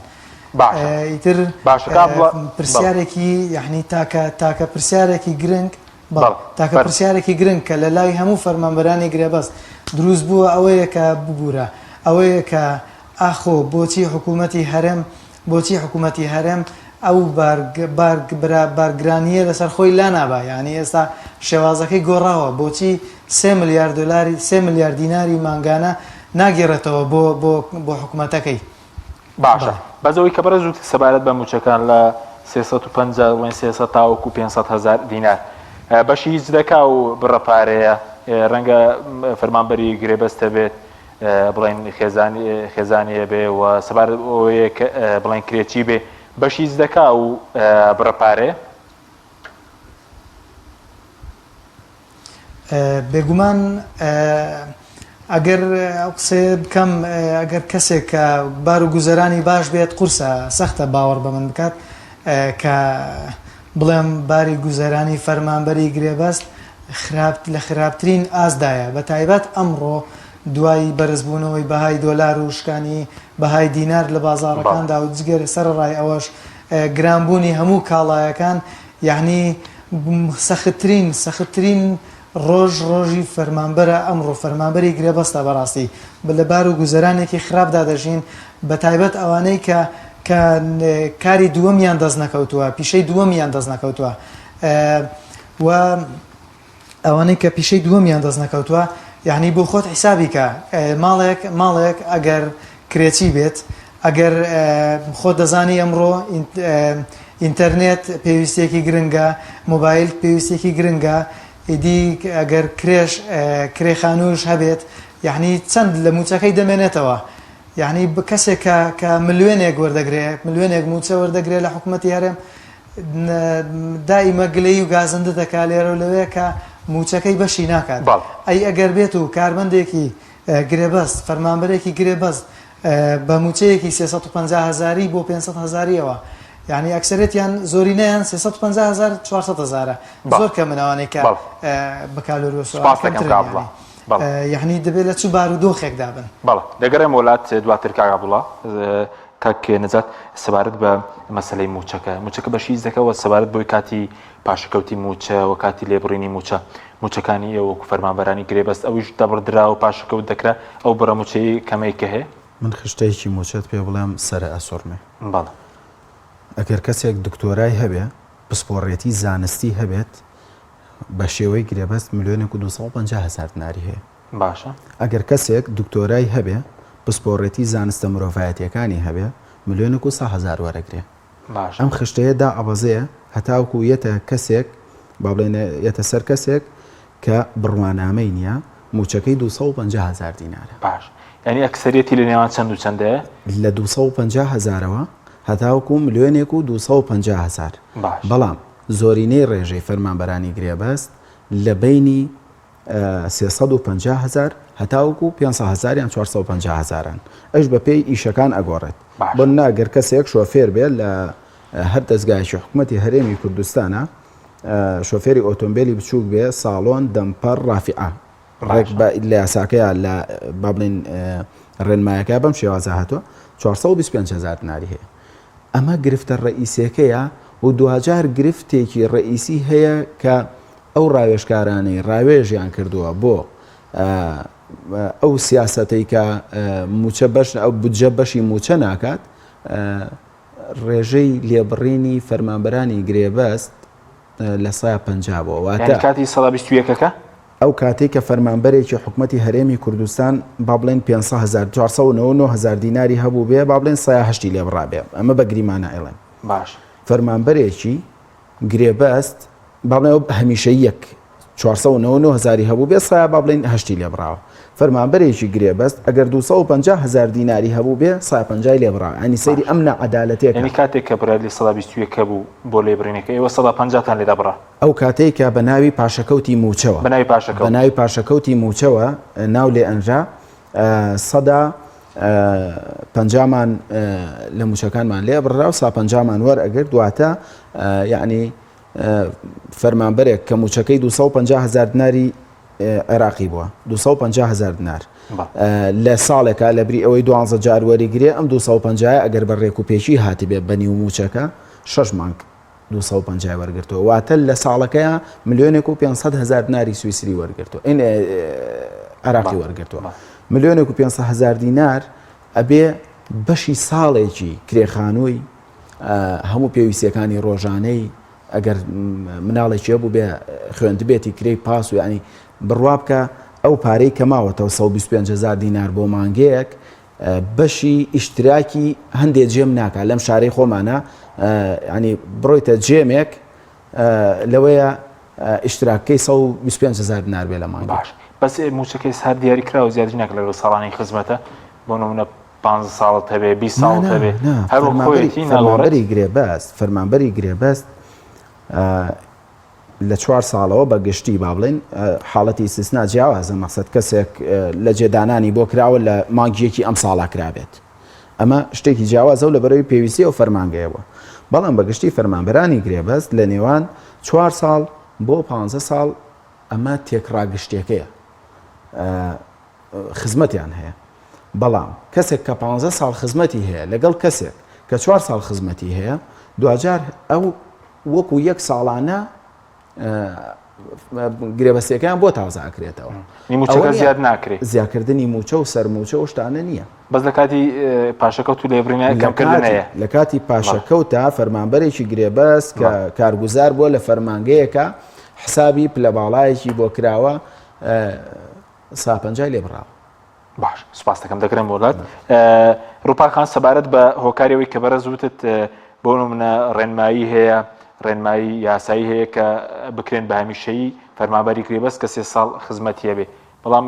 باشە. ئیتر باشە کاک عەبدوڵا، بەڵێ. پرسیارێکی یەعنی تاکە تاکە پرسیارێکی گرنگ بەڵێ بەڵێ تاکە فەرموو. پرسیارێکی گرنگ کە لە لای هەموو فەرمانبەرانی گرێبەست دروست بووە ئەوەیە کە ببورە ئەوەیە کە ئاخۆ بۆچی حکوومەتی هەرێم بۆچی حکوومەتی هەرێم ئەو بارگ بارگ برا بارگرانییە لەسەر خۆی لانابا یانی ئێستا شێوازەکەی گۆڕاوە بۆچی سێ ملیار دۆلاری سێ ملیار دیناری مانگانە ناگێڕێتەوە بۆ بۆ بۆ حکوومەتەکەی باشە بەس ئەوەی کە بەڕێز وتت سەبارەت بە مووچەکان لە 350 بڵێن 300 تاوەکو 500 هەزار دینار بەشی هیچ دەکا و بڕە پارەیە ڕەنگە فەرمانبەری گرێبەستە بێت بڵێن خێزانی خێزانیە بێ و سەبارەت ئەوەیە کە بڵێن کرێچی بێ بەشی هیچ دەکا و بڕە پارەیە بێگومان ئەگەر ئەو قسەیە بکەم ئەگەر کەسێک کە بار و گوزەرانی باش بێت قورسە سەختە باوەڕ بە من بکات کە بڵێم باری گوزەرانی فەرمانبەری گرێبەست خراپ لە خراپترین ئاستدایە بە تایبەت ئەمڕۆ دوای بەرزبوونەوەی بەهای دۆلار و شکانی بەهای دینار لە بازاڕەکاندا و جگەر سەرەڕای ئەوەش گرانبوونی هەموو کاڵایەکان یەعنی سەختترین سەختترین ڕۆژ ڕۆژی فەرمانبەرە ئەمڕۆ فەرمانبەری گرێبەستە بەڕاستی لە بار و گوزەرانێکی خراپدا دەژین بە تایبەت ئەوانەی کە کە کاری دووەمیان دەست نەکەوتووە پیشەی دووەمیان دەست نەکەوتووە و ئەوانەی کە پیشەی دووەمیان دەست نەکەوتووە یعنی بۆ خۆت حیسابی کە ماڵێک ماڵێک ئەگەر کرێچی بێت ئەگەر خۆت دەزانی ئەمڕۆ ئینتەرنێت پێویستیەکی گرنگە، مۆبایل پێویستیەکی گرنگە، ئیدی ئەگەر کرێش کرێ خانووش هەبێت یەعنی چەند لە مووچەکەی دەمێنێتەوە یەعنی کەسێک کە کە ملیۆنێک وەردەگرێ ملیۆنێک مووچە وەردەگرێ لە حکوومەتی هەرێم دائیمە گلەیی و گازندە دەکا لێرە و لەوێ کە مووچەکەی بەشی ناکات ئەی ئەگەر بێت و کارمەندێکی گرێبەست فەرمانبەرێکی گرێبەست بە مووچەیەکی 350 هەزاری بۆ 500 هەزاریەوە. یانی ئەکسەرێتیان زۆرینەیان 350 هزار 400 هزارە زۆر کەمن ئەوانەی کە بەکالۆریۆس کەمترن یعنی دەبێت لە چ بارودۆخێکدا بن. بەڵێ دەگەڕێمەوە لات دواتر کاک عەبدوڵا. کاک نەجات سەبارەت بە مەسەلەی مووچەکە مووچەکە بەشی هیچ دەکا و سەبارەت بۆی کاتی پاشەکەوتی مووچە و کاتی لێبڕینی مووچە مووچەکانی ئێوە وەکو فەرمانبەرانی گرێبەست ئەویش دەبڕدرا و پاشەکەوت دەکرا ئەو بڕە مووچەی کەمەی کە هەیە؟ من خشتەیەکی مووچەت پێ بڵێم سەرە ئەسوڕمێ. بەڵێ. ئەگەر کەسێک دکتۆرای هەبێ پسپۆڕێتی زانستی هەبێت بە شێوەی گرێبەست ملیۆنێک و 250 هەزار دیناری هەیە. باشە. ئەگەر کەسێک دکتۆرای هەبێ پسپۆڕێتی زانستە مرۆڤایەتیەکانی هەبێ ملیۆنێک و سە هەزار وەرەگرێ. باشە. ئەم خشتەیە دائەبەزێ هەتاوەکو یەتە کەسێک با بڵێین یەتە سەر کەسێک کە بڕوانامەی نیە موچەکەی 250 هەزار دینارە. باش یانی ئەکسەریەتی لە نێوان چەند و چەندەیە؟ لە 250 هەزارەوە هەتاوەکو ملیۆنێک و 250 هەزار. باش. بەڵام زۆرینەی ڕێژەی فەرمانبەرانی گرێبەست لە بەینی 350 هەزار هەتاوەکو 500 هەزار یان 450 هەزاران ئەویش بە پێی ئیشەکان ئەگۆڕێت. باش. بۆ نمونە گەر کەسێک شۆفێر بێت لە هەر دەزگایەکی حکومەتی هەرێمی کوردستانە شۆفێری ئۆتۆمبیلی بچووک بێ ساڵۆن دەمپەڕ ڕافعە ڕێک بە لە یاساکەیە لە با بڵێین ڕێنمایەکە بەم شێوازە هاتووە 425 هزار دیناری هەیە ئەمە گرفتە ڕئیسەکەیە و دواجار گرفتێکی ڕئیسی هەیە کە ئەو ڕاوێژکارانەی ڕاوێژیان کردووە بۆ ئەو سیاسەتەی کە موچە بەش ئەو بودجە بەشی موچە ناکات ڕێژەی لێبڕینی فەرمانبەرانی گرێبەست لە سەیا 50 بووە واتە یانی کاتی سەدا 21 ەکە؟ ئەو کاتەی کە فەرمانبەرێکی حکومەتی هەرێمی کوردستان با بڵێن 500 هەزار 499 هەزار دیناری هەبوو بێ با بڵێن سەیا هەشتی لێ بڕابێ ئەمە بە گریمانە ئەڵێم باش فەرمانبەرێکی گرێبەست با بڵێن ئەو هەمیشەییەک 499 هەزاری هەبوو بێ سەیا با بڵێین هەشتی لێ بڕاوە. فەرمانبەرێکی گرێبەست ئەگەر 250 هەزار دیناری هەبوو بێ سەیا پەنجای لێ بڕاوە. یانی سەیری باشە ئەم ناعەدالەتیە کە. یانی کاتێک کە بڕیار 21% هەبوو بۆ لێبڕینەکە ئێوە سەدا پەنجاتان لێ دەبڕا؟ ئەو کاتەی کە بە ناوی پاشەکەوتی مووچەوە. بە ناوی پاشەکەوت. بە ناوی پاشەکەوتی مووچەوە ناو لێ ئەنرا سەدا پەنجامان لە مووچەکانمان لێ بڕا و سا پەنجامان وەرئەگرت واتە یانی فەرمانبەرێک کە مووچەکەی 250 هەزار دیناری عێراقی بووە 250 هەزار دینار لە ساڵێکا لە بری ئەوەی دوانزە جار وەریگرێ ئەم 250 ئەگەر بە ڕێک و پێکی هاتبێ بە نیو مووچەکە شەش مانگ 250 وەرگرتووە واتە لە ساڵەکەیا ملیۆنێک و 500 هەزار دیناری سویسری وەرگرتووە ئین عێراقی وەرگرتووە ملیۆنێک و 500 هەزار دینار ئەبێ بەشی ساڵێکی کرێخانووی هەموو پێویستیەکانی ڕۆژانەی ئەگەر مناڵێکی هەبوو بێ خوێندبێتی کرێی پاس و ینی بڕوا بکە ئەو پارەی کە ماوەتەوە 125 هزار دینار بۆ مانگەیەک بەشی ئیشتراکی هەندێ جێم ناکە لەم شارەی خۆمانە ینی بڕۆیتە جێمێک لەوەیە ئیشتراکەی 125 هزار دینار بێ لە مانگ باش بەس موچەکەی سار دیاری کراوە زیادی ناکە لەگەڵ ساڵانی خزمەتە بۆ نمونە پانزە ساڵت هەبێ 20 ساڵت هەبێ هەر وەک خۆیەتی ناگۆڕێت؟ فەرمانبەری گرێبەست فەرمانبەری گرێبەست لە چوار ساڵەوە بە گشتی با بڵێن حاڵەتی ئیستیسنا جیاوازە مەقسەد کەسێک لە جێدانانی بۆ کراوە لە مانگیەکی ئەم ساڵا کرابێت ئەمە شتێکی جیاوازە و لەبەرەوەی پێویستی ئەو فەرمانگەیە بووە بەڵام بە گشتی فەرمانبەرانی گرێبەست لە نێوان چوار ساڵ بۆ پ ساڵ ئەمە تێکڕا گشتیەکەیە خزمەتیان هەیە بەڵام کەسێک کە پانزە ساڵ خزمەتی هەیە لەگەڵ کەسێک کە چوار ساڵ خزمەتی هەیە دواجار ئەو وەکو یەک ساڵانە گرێبەستەکەیان بۆ تازە ئەکرێتەوە موچەکە زیاد ناکرێت زیاکردنی موچە و سەر موچە و شتانە نییە بەس لە کاتی پاشەکەوت و لێبڕینە کەمکردن هەیە لە کاتی پاشەکەوتە فەرمانبەرێکی گرێبەست کە کارگوزار بووە لە فەرمانگەیەکە حسابی پلە باڵایەکی بۆ کراوە سا پەنجای لێ بڕاوە. باش سوپاس دەکەم دەگرم بۆ لات ڕوپار خان سەبارەت بە هۆکاری ئەوەی کە بەڕێز وتت بۆ نمونە ڕێنمایی هەیە ڕێنمایی یاسایی هەیە کە بکرێن بە هەمیشەیی فەرمانبەری گرێبەست کە سێ ساڵ خزمەتی هەبێ بەڵام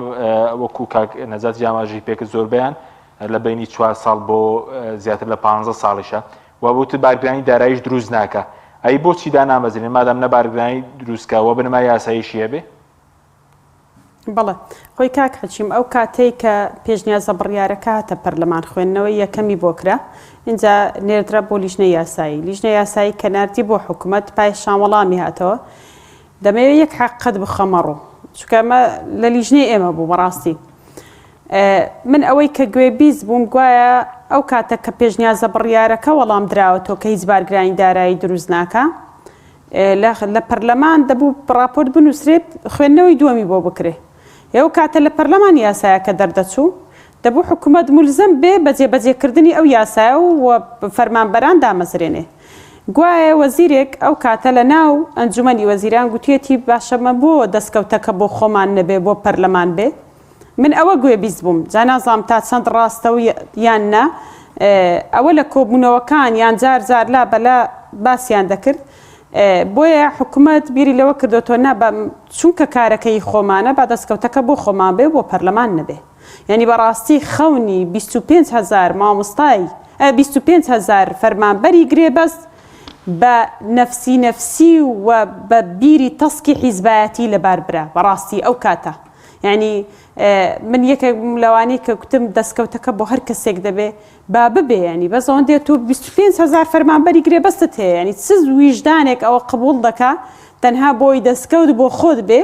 وەکو کاک نەجات جیاماژی پێکرد زۆربیان لە بینی چوار ساڵ بۆ زیاتر لە پ ساڵیشە و وتت بارگرانی داراییش دروست ناکە ئەی بۆچی دانامەزرێن مادام نە بارگرانی دروستکە وە بنەما یاساییشی هەبێ؟ بەڵێ خۆی کاک حەکیم ئەو کاتەی کە پێشنیازە بڕیارەکە هاتە پەرلەمان خوێندنەوەی یەکەمی بۆ کرا ئینجا نێردرا بۆ لیژنەی یاسایی لیژنەی یاسایی کە ناردی بۆ حکومەت پاشان وەڵامی هاتەوە دەمەوێت یەک حەقیقەت بخەمە ڕوو چونکە ئەمە لە لیژنەی ئێمە بوو بەڕاستی من ئەوەی کە گوێبیست بووم گوایە ئەو کاتە کە پێشنیازە بڕیارەکە وەڵام دراوەتەوە کە هیچ بارگرانی دارایی دروست ناکا لە پەرلەمان دەبوو ڕاپۆرت بنووسرێت خوێندنەوەی دووەمی بۆ بکرێ ئەو کاتە لە پەرلەمان یاسایەکە دەردەچوو دەبوو حکوومەت مولزەم بێ بە جێبەجێکردنی ئەو یاسایە و فەرمانبەران دامەزرێنێ گوایە وەزیرێک ئەو کاتە لە ناو ئەنجومەنی وەزیران گوتیەتی باشە مە بۆ دەستکەوتەکە بۆ خۆمان نەبێ بۆ پەرلەمان بێ من ئەوە گوێبیست بووم جا نازانم تا چەند ڕاستە و یان نا ئەوە لە کۆبوونەوەکان یان جار جار لا بەلا باسیان دەکرد بۆیە حکومەت بیری لەوە کردۆتەوە نا بە چونکە کارەکە ی خۆمانە با دەستکەوتەکە بۆ خۆمان بێ و بۆ پەرلەمان نەبێ یانی بەڕاستی خەونی 25 هەزار مامۆستای 25 هەزار فەرمانبەری گرێبەست بە نەفسی نەفسی و بە بیری تەسکی حیزبایەتی لەبار برا بەڕاستی ئەو کاتە یانی من یەکێک بووم لەوانەی کە گوتم دەستکەوتەکە بۆ هەر کەسێک دەبێ با ببێ ینی بەس ئەوەندەیە تۆ 25 هەزار فەرمانبەری گرێبەستت هەیە ینی چ ویژدانێک ئەوە قبوڵ دەکا تەنها بۆی دەستکەوت بۆ خۆت بێ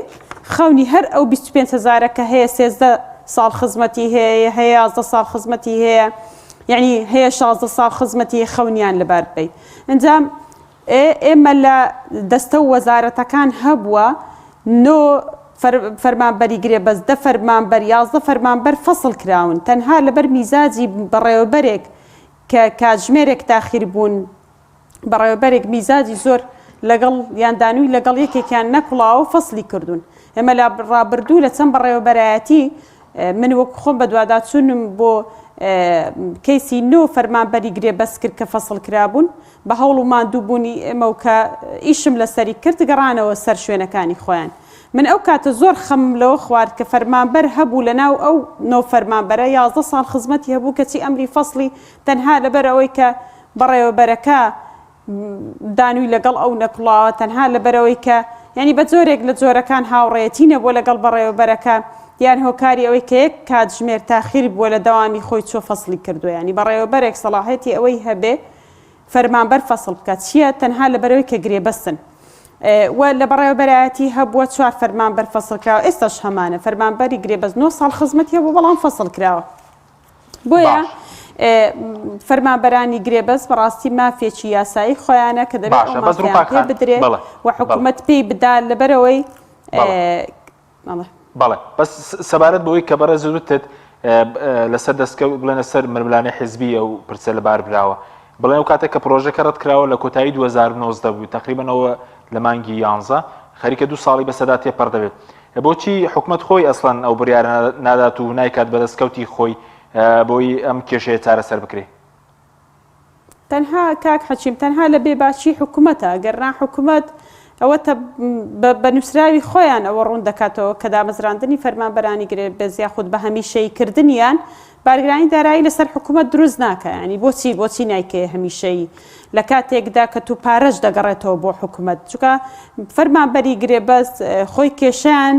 خەونی هەر ئەو 25 هەزارە کە هەیە 13 ساڵ خزمەتی هەیە هەیە 11 ساڵ خزمەتی هەیە یعنی هەیە 16 ساڵ خزمەتی خەونیان لەبار ببەی ئەنجام ئێمە لە دەستە و وەزارەتەکان هەبووە نۆ فەرمانبەری گرێبەست، دە فەرمانبەر، 11 فەرمانبەر فەسڵ کراون تەنها لەبەر میزاجی بەڕێوەبەرێک کە کاتژمێرێک تاخیر بوون، بەڕێوەبەرێک میزاجی زۆر لەگەڵ یان دانووی لەگەڵ یەکێکیان نەکوڵاوە و فەسڵی کردوون. ئێمە لە ڕابردوو لە چەند بەڕێوەبەرایەتی من وەک خۆم بەدواداچوونم بۆ کەیسی نۆ فەرمانبەری گرێبەست کرد کە فەسڵ کرابوون، بە هەوڵ و ماندوو بوونی ئێمە و کە ئیشم لەسەری کرد گەڕانەوە سەر شوێنەکانی خۆیان. من ئەو کاتە زۆر خەمم لەوە خوارد کە فەرمانبەر هەبوو لە ناو ئەو نۆ فەرمانبەرە 11 ساڵ خزمەتی هەبوو کەچی ئەمری فەسڵی تەنها لەبەر ئەوەی کە بەڕێوەبەرەکە دانووی لەگەڵ ئەو نەکوڵاوە تەنها لەبەرئەوەی کە یانی بە جۆرێک لە جۆرەکان هاوڕێیەتی نەبووە لەگەڵ بەڕێوەبەرەکە یان هۆکاری ئەوەی کە یەک کاتژمێر تاخیر بووە لە دەوامی خۆی چووە فەسڵی کردووە یانی بەڕێوەبەرێک سەڵاحیەتی ئەوەی هەبێ فەرمانبەر فەسڵ بکات چییە تەنها لەبەرئەوەی کە گرێبەستن و لە بەڕێوەبەرایەتی هەبووە چوار فەرمانبەر فەسڵ کراوە ئێستاش هەمانە فەرمانبەری گرێبەست نۆ ساڵ خزمەتی هەبوو بەڵام فەسڵ کراوە. بۆیە فەرمانبەرانی گرێبەست بەڕاستی مافێکی یاسایی خۆیانە کە دەبێت ئەو مافیان پێ بدرێ و حکوومەت پێی بدا لەبەرەوەی بەڵێ بەس سەبارەت بەوەی کە بەڕێز وتت لەسەر دەستکە بڵێنە سەر ململانێ حزبی ئەو پرسە لەبار براوە بڵێ ئەو کاتێک کە پرۆژەکە ڕەت کراوە لە کۆتایی 2019 بوو تقریبا لە مانگی یانزە خەریکە دو ساڵی بەسەدا تێپەڕ دەبێت بۆچی حکومەت خۆی ئەسڵەن ئەو بڕیارە نادات و نایکات بە دەستکەوتی خۆی بۆی ئەم کێشەیە چارەسەر بکرێ؟ تەنها کاک حەکیم تەنها لە بێباکی حکومەتە گەر نا حکومەت ئەوە بە نووسراوی خۆیان ئەوە ڕوون دەکاتەوە کە دامەزراندنی فەرمانبەرانی گرێبەست یاخود بە هەمیشەیی کردنیان بارگرانی دارایی لەسەر حکومەت دروست ناکا یانی بۆچی بۆچی نایکەیە هەمیشەیی لە کاتێکدا کە تو پارەش دەگەڕێتەوە بۆ حکومەت چونکە فەرمانبەری گرێبەست خۆی کێشیان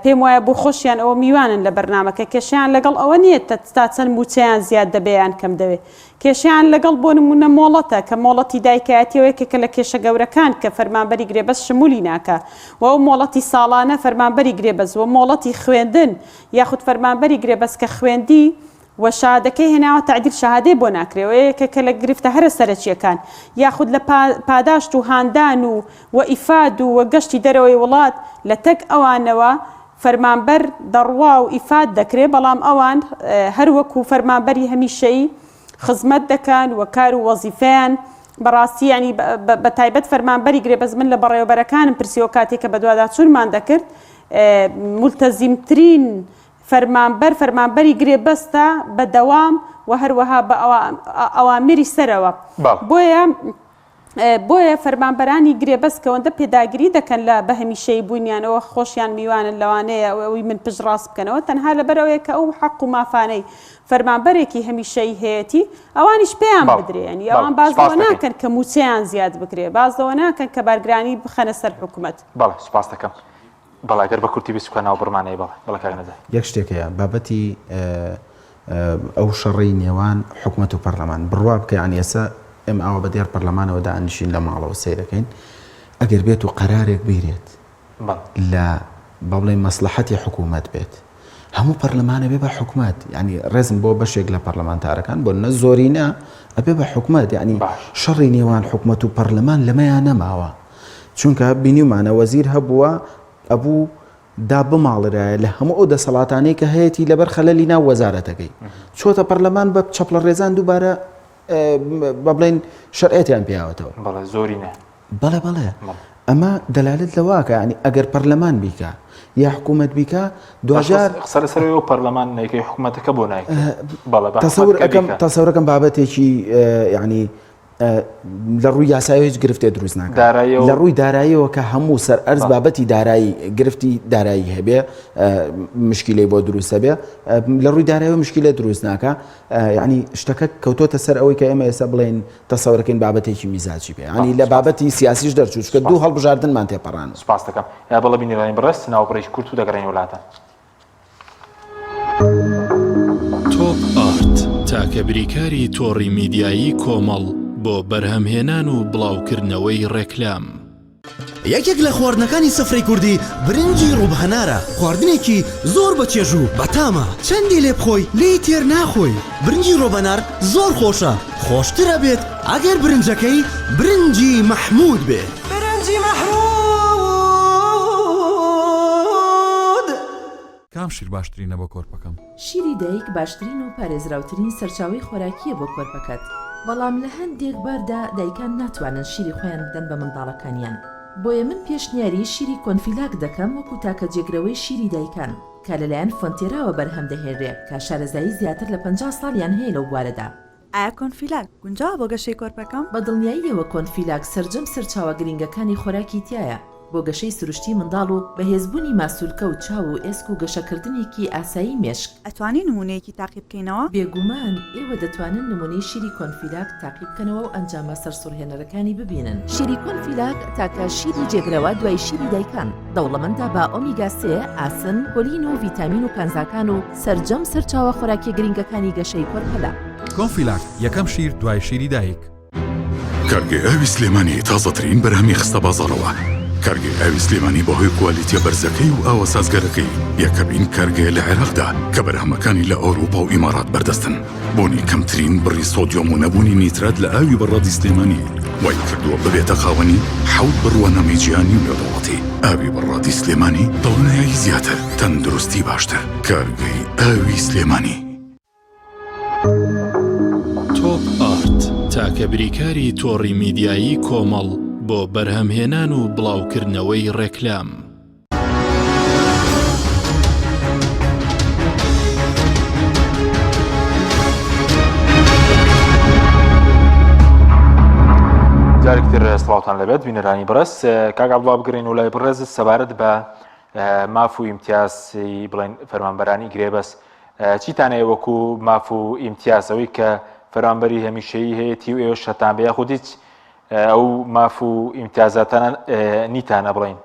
پێم وایە بۆ خۆشیان ئەوە میوانن لە بەرنامەکە کێشیان لەگەڵ ئەوە نییە تا چەند موچەیان زیاد دەبێ یان کەم دەوێ کێشیان لەگەڵ بۆ نمونە مۆڵەتە کە مۆڵەتی دایکایەتیەوە یەکێکە لە کێشە گەورەکان کە فەرمانبەری گرێبەست شمولی ناکا و ئەو مۆڵەتی ساڵانە فەرمانبەری گرێبەست و مۆڵەتی خوێندن یاخود فەرمانبەری گرێبەست کە خوێندی و شەهادەکەی هێناوە تەعدیل شەهادەی بۆ ناکرێ و یەکێکە لە گرفتە هەرە سەرەکییەکان یاخود لە پاداشت و هاندان و و ئیفاد و و گەشتی دەرەوەی وڵات لە تەک ئەوانەوە فەرمانبەر دەڕوا و ئیفاد دەکرێ بەڵام ئەوان هەر وەکو فەرمانبەری هەمیشەیی خزمەت دەکەن و کار و وەزیفەیان بەڕاستی یانی بە تایبەت فەرمانبەری گرێبەست من لە بەڕێوەبەرەکانم پرسیەوە کاتێک کە بەدواداچوونمان دەکرد مولتەزیمترین فەرمانبەر فەرمانبەری گرێبەستە بە دەوام و هەروەها بە ئەوامیری سەرەوە بۆیە بۆیە فەرمانبەرانی گرێبەست کەوەندە پێداگری دەکەن لە بە هەمیشەیی بوونیانەوە خۆشیان میوانن لەوانەیە ئەوی من پشت ڕاست بکەنەوە تەنها لەبەرئەوەیە کە ئەو حەق و مافانەی فەرمانبەرێکی هەمیشەیی هەیەتی ئەوانیش پێیان بدرێ یانی ئەوان باس لەوە ناکەن کە مووچەیان زیاد بکرێ باس لەوە ناکەن کە بارگرانی بخەنە سەر حکومەت. بەڵێ سوپاست دەکەم. بەڵێ گەر بە کورتی بیست بکە ناو بڕمانەیە بەڵێ بەڵێ کاک نەجات. یەک شتێک هەیە بابەتی ئەو شەڕەی نێوان حکومەت و پەرلەمان بڕوا بکە یانی ئێستا ئێمە ئاوا بە دێڕ پەرلەمانەوە دانیشین لە ماڵەوە سەیرەکەین ئەگەر بێت و قەرارێک بیرێت لە با بڵێین مەسڵەحەتی حکوومەت بێت هەموو پەرلەمان ئەبێ بە حکومەت یعنی ڕێزم بۆ بەشێک لە پەرلەمانتارەکان بۆ نە زۆرینە ئەبێ بە حکومەت یعنی شەڕی نێوان حکومەت و پەرلەمان لەمەیان نەماوە چونکە بینیومانە وەزیر هەبووە ئەبوو دا بماڵرایە لە هەموو ئەو دەسەڵاتانەی کە هەیەی لەبەر خەلەلی ناو وەزارەتەکەی چۆتە پەرلەمان بە چەپڵە ڕێزان دووبارە بە بڵێن شەرعێتیان پیاوەتەوە بەڵێ زۆرینە بەڵێ بەڵێ ئەمە دەلالت لەواکە ینی ئەگەر پەرلەمان بیکا یا حکوومەت بیکا دوجار قسە لەسەر ئەو پەرلەمان نەیکەی حکوومەتەکە بۆ نایکە بەڵێ تەسەور ئەکەم تەسەورەکەم بابەتێکی ینی لە ڕووی یاسایی هیچ گرفتێ دروست ناکات لە ڕووی داراییەوە کە هەموو سەر ئەرز بابەتی دارایی گرفتی دارایی هەبێ مشکلەی بۆ دروستە بێ لە ڕووی دارایەوە مشکلە دروست ناکە یعنی شتەکە کەوتۆتە سەر ئەوەی کە ئێمە ئێستا بڵێن تەسەورەکەین بابەتێکی میزاجی بێ ینی لە بابەتی سیاسیش دەرچوو چکە دوو هەڵبژاردنمان تێپەڕان سپاس دەکەم یا بەڵە بینەرانی بەڕێز ناوبڕێکی کورت و دەگەڕێین وڵاتان. تۆپ ئارت تاکە بریکاری تۆڕی میدیایی کۆمەڵ بۆ بەرهەمهێنان و بڵاوکردنەوەی ڕێکلام. یەکێک لە خواردنەکانی سفرەی کوردی برنجی ڕوب هەنارە، خواردنێکی زۆر بە چێژ و بەتامە، چەندی لێ بخۆی لێی تێر ناخۆی، برنجی ڕۆبەنار زۆر خۆشە، خۆشتر ئەبێت ئەگەر برنجەکەی برنجی مەحمود بێت. برنجی مەحمود. کام شیر باشترینە بۆ کۆرپەکەم؟ شیری دایک باشترین و پارێزراوترین سەرچاوەی خۆراکییە بۆ کۆرپەکەت، بەڵام لە هەندێک باردا دایکان ناتوانن شیری خۆیان بدەن بە منداڵەکانیان، بۆیە من پێشنیاری شیری کۆنفیلاک دەکەم وەکو تاکە جێگرەوەی شیری دایکان کە لەلایەن فۆنتێراوە بەرهەم دەهێنرێ کە شارەزایی زیاتر لە 50 ساڵیان هەیە لەو بوارەدا. ئایا کۆنفیلاک گونجاوە بۆ گەشەی کۆرپەکەم؟ بە دڵنیاییەوە کۆنفیلاک سەرجەم سەرچاوە گرنگەکانی خۆراکی تیایە بۆ گەشەی سروشتی منداڵ و بەهێزبوونی ماسولکە و چاو و ئێسک و گەشەکردنێکی ئاسایی مێشک. ئەتوانی نموونەیەکی تاقی بکەینەوە؟ بێگومان ئێوە دەتوانن نموونەی شیری کۆنفیلاک تاقی بکەنەوە و ئەنجامە سەرسوڕهێنەرەکانی ببینن. شیری کۆنفیلاک تاکە شیری جێگرەوە دوای شیری دایکان، دەوڵەمەندە بە ئۆمیگا سێ، ئاسن، کۆلین و ڤیتامین و کانزاکان و سەرجەم سەرچاوە خۆراکیە گرنگەکانی گەشەی کۆرپەلە. کۆنفیلاک، یەکەم شیر دوای شیری دایک. کارگەی ئاوی سلێمانی تازەترین بەرهەمی خستە بازاڕەوە. کارگەی ئاوی سلێمانی بەهۆی کوالیتیە بەرزەکەی و ئاوە سازگارەکەی یەکەمین کارگەیە لە عێراقدا کە بەرهەمەکانی لە ئەوروپا و ئیمارات بەردەستن. بوونی کەمترین بڕی سۆدیۆم و نەبوونی نیترات لە ئاوی بەڕادی سلێمانی وای کردووە ببێتە خاوەنی حەوت بڕوانامەی جیهانی و نێودەوڵەتی. ئاوی بەڕادی سلێمانی دڵنیایی زیاتر، تەندروستی باشتر. کارگەی ئاوی سلێمانی. تۆپ ئارت تاکە بریکاری تۆڕی میدیایی کۆمەڵ بۆ بەرهەمهێنان و بڵاوکردنەوەی ڕێکلام. جارێکی تر سڵاوتان لەبێت بینەرانی بەڕێز کاک عەبدوڵا بگەڕێین و لای بەڕێز سەبارەت بە ماف و ئیمتیاز بڵێن فەرمانبەرانی گرێبەست چیتان هەیە وەکو ماف و ئیمتیازەوەی کە فەرمانبەری هەمیشەیی هەیەتی و ئێوە شەتان بێ یاخود هیچ ئەو ماف و ئیمتیازاتانە نیتانە بڵین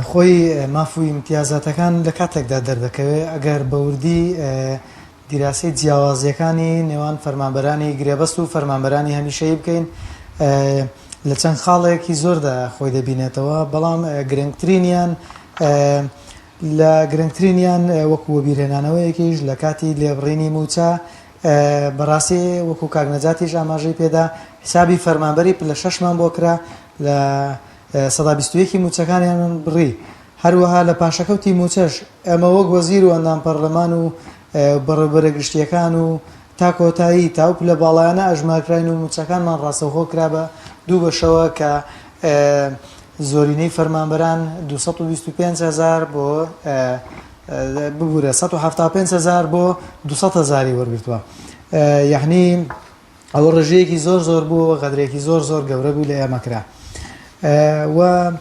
خۆی ماف و ئیمتیازاتەکان لە کاتێکدا دەردەکەوێت ئەگەر بەوردی دیراسەی جیاوازییەکانی نێوان فەرمانبەرانی گرێبەست و فەرمانبەرانی هەمیشەیی بکەین لە چەند خاڵێکی زۆردا خۆی دەبینێتەوە، بەڵام گرنگترینیان لە گرنگترینیان وەکو وەبیرهێنانەوەیەکیش لە کاتی لێبڕینی مووچە بەڕاستی وەکو کاک نەجاتیش ئاماژەی پێدا حسابی فەرمانبەری پلە شەشمان بۆ کرا لە 21% مووچەکانیان بڕی هەروەها لە پاشەکەوتی مووچەش ئێمە وەک وەزیر و ئەندام پەرلەمان و بەڕێوبەرە گشتییەکان و تا کۆتایی تا ئەو پلە باڵایانە ئەژمارکراین و مووچەکانمان ڕاستەوخۆ کرا بە دوو بەشەوە کە زۆرینەی فەرمانبەران 225 هەزار بۆ ببورە 175 هەزار بۆ 200 هەزاری وەرگرتووە یەعنی ئەوە ڕێژەیەکی زۆر زۆر بوو و غەدرێکی زۆر زۆر گەورە بوو لە ئێمە کرا و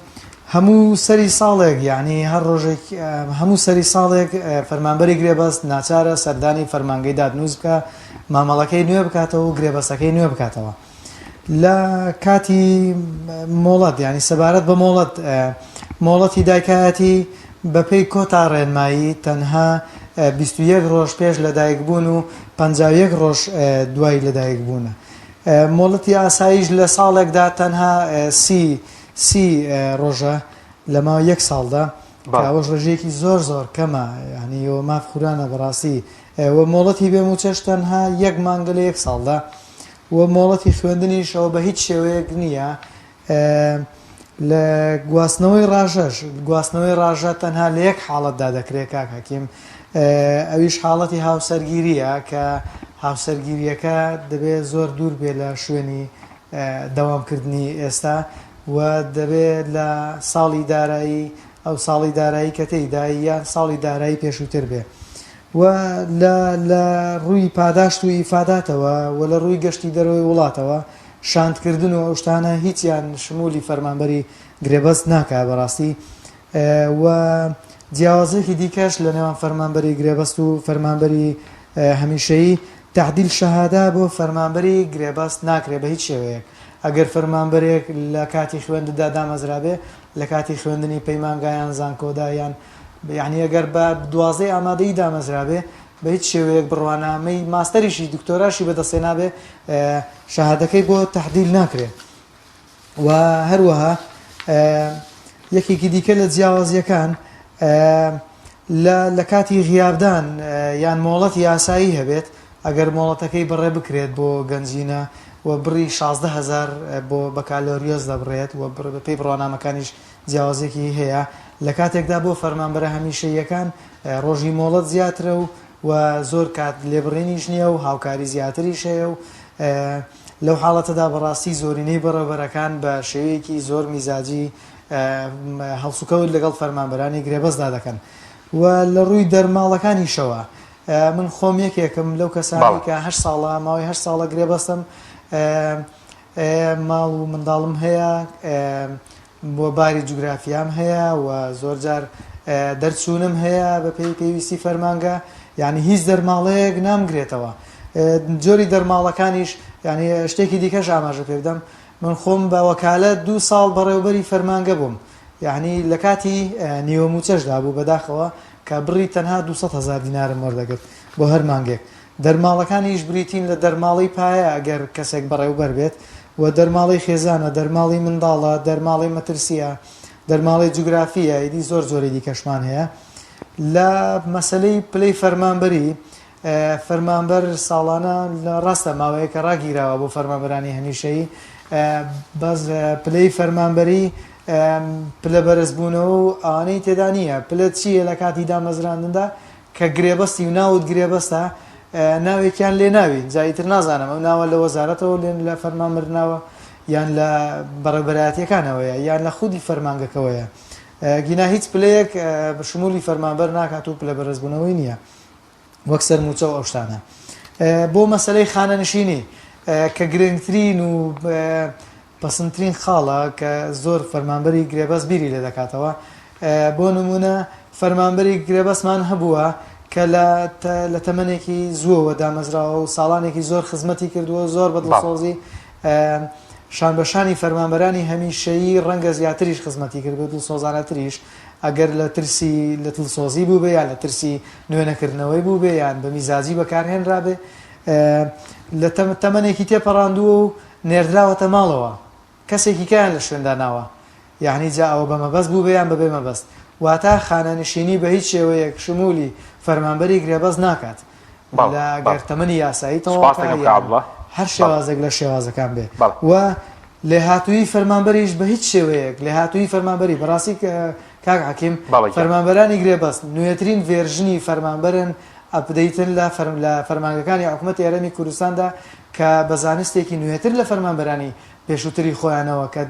هەموو سەری ساڵێک یعنی هەر ڕۆژێک هەموو سەری ساڵێک فەرمانبەری گرێبەست ناچارە سەردانی فەرمانگەی دادنووس بکە مامەڵەکەی نوێ بکاتەوە و گرێبەستەکەی نوێ بکاتەوە. لە کاتی مۆڵەت یانی سەبارەت بە مۆڵەت مۆڵەتی دایکایەتی بەپێی کۆتا ڕێنمایی تەنها 21 ڕۆژ پێش لەدایکبوون و 51 ڕۆژ دوای لەدایکبوونە. مۆڵەتی ئاساییش لە ساڵێکدا تەنها سی سی ڕۆژە لە ماوەی یەک ساڵدا کە ئەوەش ڕێژەیەکی زۆر زۆر کەمە یانی ئەوە ماف خورانە بەڕاستی و مۆڵەتی بێ مووچەش تەنها یەک مانگە لە یەک ساڵدا و مۆڵەتی خوێندنیش ئەوە بە هیچ شێوەیەک نییە لە گواستنەوەی ڕاژەش گواستنەوەی ڕاژە تەنها لە یەک حاڵەتدا دەکرێت کاک حەکیم ئەویش حاڵەتی هاوسەرگیریە کە هاوسەرگیریەکە دەبێت زۆر دوور بێ لە شوێنی دەوامکردنی ئێستا و دەبێت لە ساڵی دارایی ئەو ساڵی دارایی کە تێیدای یان ساڵی دارایی پێشووتر بێ و لە لە ڕووی پاداشت و ئیفاداتەوە و لە ڕووی گەشتی دەرەوەی وڵاتەوە شاندکردن و ئەو شتانە هیچیان شمولی فەرمانبەری گرێبەست ناکا بەڕاستی و جیاوازیەکی دیکەش لە نێوان فەرمانبەری گرێبەست و فەرمانبەری هەمیشەیی تەعدیل شەهادە بۆ فەرمانبەری گرێبەست ناکرێ بە هیچ شێوەیەک ئەگەر فەرمانبەرێک لە کاتی خوێندندا دامەزرابێ لە کاتی خوێندنی پەیمانگا یان زانکۆدا یان یعنی ئەگەر بە دوازدەی ئامادەیی دامەزرابێ بە هیچ شێوەیەک بڕوانامەی ماستەریشی دکتۆراشی بەدەستێنابێ شەهادەکەی بۆ تەعدیل ناکرێ و هەروەها یەکێکی دیکە لە جیاوازیەکان لە کاتی غیابدان یان مۆڵەتی یاسایی هەبێت ئەگەر مۆڵەتەکەی بڕێ بکرێت بۆ گەنجینە و بڕی 16 هزار بۆ بەکالۆریۆس دەبڕێت و بەپێی بڕوانامەکانیش جیاوازێکی هەیە لە کاتێکدا بۆ فەرمانبەرە هەمیشەیەکان ڕۆژی مۆڵەت زیاترە و و زۆر کات لێبڕینیش نییە و هاوکاری زیاتریش هەیە و لەو حاڵەتەدا بەڕاستی زۆرینەی بەڕێوبەرەکان بە شێوەیەکی زۆر میزاجی هەڵسوکەوت لەگەڵ فەرمانبەرانی گرێبەستدا دەکەن و لە ڕووی دەرماڵەکانیشەوە من خۆم یەکێکم لەو کەسانەی کە هەشت ساڵە ماوەی هەشت ساڵە گرێبەستم ماڵ و منداڵم هەیە بۆ باری جوگرافیام هەیە و زۆر جار دەرچوونم هەیە بە پێی پێویستی فەرمانگە یعنی هیچ دەرماڵەیەک نامگرێتەوە جۆری دەرماڵەکانیش یعنی شتێکی دیکەش ئاماژە پێ بدەم من خۆم بە وەکالەت دوو ساڵ بەڕێوبەری فەرمانگە بووم یعنی لە کاتی نیوە مووچەشدا بوو بەداخەوە کە بڕی تەنها 200 هزار دینارم وەردەگرت بۆ هەر مانگێک دەرماڵەکانیش بریتین لە دەرماڵەی پایە ئەگەر کەسێک بەڕێوبەر بێت و دەرماڵەی خێزانە، دەرماڵەی منداڵە، دەرماڵەی مەترسییە، دەرماڵەی جوگرافییە، ئیدی زۆر جۆری دیکەشمان هەیە. لە مەسەلەی پلەی فەرمانبەری، فەرمانبەر ساڵانە ڕاستە ماوەیەکە ڕاگیراوە بۆ فەرمانبەرانی هەمیشەیی، بەس پلەی فەرمانبەری پلە بەرزبوونەوە و ئەوانەی تێدا نییە. پلە چییە لە کاتی دامەزراندندا؟ کە گرێبەستی و ناوت گرێبەستە ناوێکیان لێ ناوی جا ئیتر نازانم ئەو ناوە لە وەزارەتەوە لێن لە فەرمانبەر ناوە یان لە بەڕێوبەرایەتیەکانەوەیە یان لە خودی فەرمانگەکەوەیە گینا هیچ پلەیەک بە شمولی فەرمانبەر ناکات و پلە بەرزبوونەوەی نییە وەک سەرموچە و ئەو شتانە بۆ مەسلەی خانەنشینی کە گرنگترین و پەسندترین خاڵە کە زۆر فەرمانبەری گرێبەست بیری لێ دەکاتەوە، بۆ نموونە فەرمانبەری گرێبەستمان هەبووە کە لە لە تەمەنێکی زووەوە دامەزراوە و ساڵانێکی زۆر خزمەتی کردووە زۆر بە دڵسۆزی شانبەشانی فەرمانبەرانی هەمیشەیی ڕەنگە زیاتریش خزمەتی کردبێت دڵسۆزانەتریش ئەگەر لە ترسی لە دڵسۆزی بووبێ یان لە ترسی نوێنەکردنەوەی بووبێ یان بە میزاجی بەکارهێنرابێ لە تەمەنێکی تێپەڕاندووە و نێردراوەتە ماڵەوە کەسێکی کەیان لە شوێن داناوە یەعنی جا ئەوە بە مەبەست بووبێ یان بەبێ مەبەست واتە خانەنشینی بە هیچ شێوەیەک شمولی فەرمانبەری گرێبەست ناکات بەڵێ لە بەڵێ گەر تەمەنی یاسایی تەواو سوپاست کا دەکەم کاک یان عەبدوڵا هەر بەڵێ شێوازێک لە شێوازەکان بێ بەڵێ و لێهاتوویی فەرمانبەریش بە هیچ شێوەیەک لێهاتوویی فەرمانبەری بەڕاستی کاک حەکیم بەڵێ گیان فەرمانبەرانی گرێبەست نوێترین version ی فەرمانبەرن update ن لە لە فەرمانگەکانی حکومەتی هەرێمی کوردستاندا کە بە زانستێکی نوێتر لە فەرمانبەرانی پێشووتری خۆیانەوە کە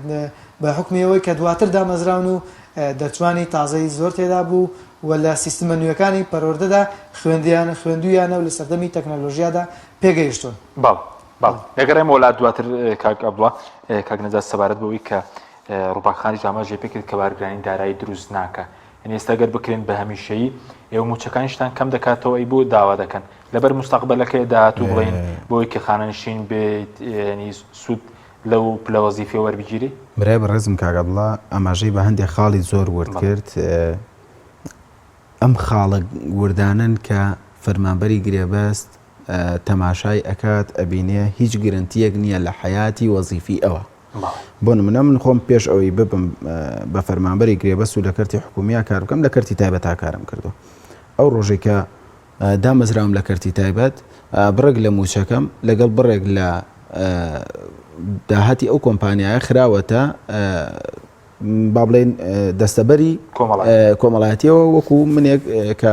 بە حوکمی ئەوەی کە دواتر دامەزراون و دەرچوانی تازەی زۆر تێدا بوو و لە سیستمە نوێکانی پەروەردەدا خوێندیان خوێندوویانە و لە سەردەمی تەکنەلۆژیادا پێگەیشتوون. بەڵێ بەڵێ دەگەڕێمەوە لات دواتر کاک عەبدوڵا. کاک نەجات سەبارەت بەوەی کە ڕووباک خانیش ئاماژەی پێ کرد کە بارگرانی دارایی دروست ناکا یعنی ئێستا گەر بکرێن بە هەمیشەیی ئێوە مووچەکانیشتان کەم دەکاتەوە ئەی بۆ داوا دەکەن لەبەر مستەقبەلەکەی داهاتوو بڵێن بۆی کە خانەنشین بێت ینی سوود لەو پلە وەزیفیە وەربگیری؟ برای بەڕێزم کاک عەبدوڵا ئاماژەی بە هەندێک خاڵی زۆر ورد کرد، ئەم خاڵە وردانەن کە فەرمانبەری گرێبەست تەماشای ئەکات ئەبینێ هیچ گرنتیەک نییە لە حەیاتی وەزیفی ئەوە. بۆ نمونە من خۆم پێش ئەوەی ببم بە فەرمانبەری گرێبەست و لە کەرتی حکومییا کار بکەم لە کەرتی تایبەتا کارم کردووە. ئەو ڕۆژەی کە دامەزراوم لە کەرتی تایبەت، بڕێک لە مووچەکەم لەگەڵ بڕێک لە داهاتی ئەو کۆمپانیایە خراوەتە با بڵێین دەستەبەری کۆمەڵایەتیەوە وەکو منێک کە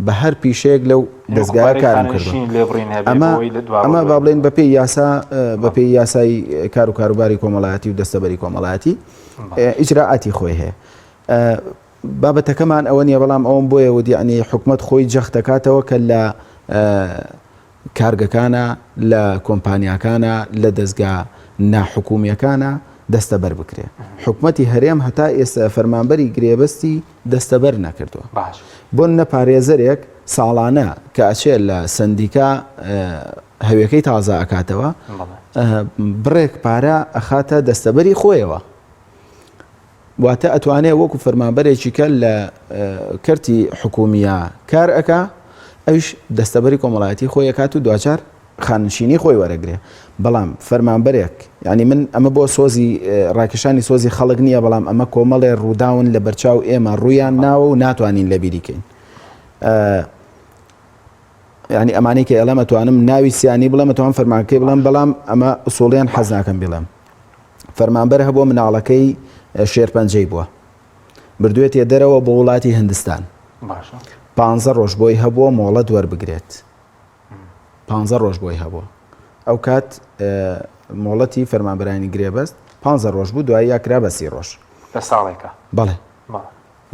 بە هەر پیشەیەک لەو دەستگایە کارم کردووە ئەمە با بڵێین بەپێی یاسا بەپێی یاسای کار و کاروباری کۆمەڵایەتی و دەستەبەری کۆمەڵایەتی ئیجرائاتی خۆی هەیە. بابەتەکەمان ئەوە نیە بەڵام ئەوەم بۆیە وت یەعنی حکومەت خۆی جەخت دەکاتەوە کە لە کارگەکانە لە کۆمپانیاکانە لە دەزگا ناحکومیەکانە دەستەبەر بکرێ حکومەتی هەرێم هەتا ئێستا فەرمانبەری گرێبەستی دەستەبەر نەکردووە باش بۆ نە پارێزەرێک ساڵانە کە ئەچێ لە سەندیکا هەوێکەی تازە ئەکاتەوە بڕێک پارە ئەخاتە دەستەبەری خۆیەوە واتە ئەتوانێ وەکو فەرمانبەرێکی کە لە کەرتی حکومیە کار ئەکا ئەویش دەستەبەری کۆمەڵایەتی خۆی ئەکات و دواجار خاننشینی خۆی وەرەگرێ بەڵام فەرمانبەرێک یعنی من ئەمە بۆ سۆزی ڕاکێشانی سۆزی خەڵک نییە بەڵام ئەمە کۆمەڵێ ڕووداون لە بەرچاو ئێمە ڕوویان ناوە و ناتوانین لەبیری کەین یعنی ئەمانەی کە ئێڵێم ئەتوانم ناوی سیانی بڵێم ئەتوانم فەرمانکەی بڵێم بەڵام ئەمە ئوسوڵیان حەز ناکەم بیڵێم فەرمانبەر هەبووە مناڵەکەی شێرپەنجەی بووە بردوێتێ دەرەوە بۆ وڵاتی هندستان باشە پانزە ڕۆژ بۆی هەبووە مۆڵەت وەربگرێت پانزە ڕۆژ بۆی هەبووە ئەو کات مۆڵەتی فەرمانبەرانی گرێبەست پانزە ڕۆژ بوو دوایی یاکرا بە سی ڕۆژ لە ساڵێکە بەڵێ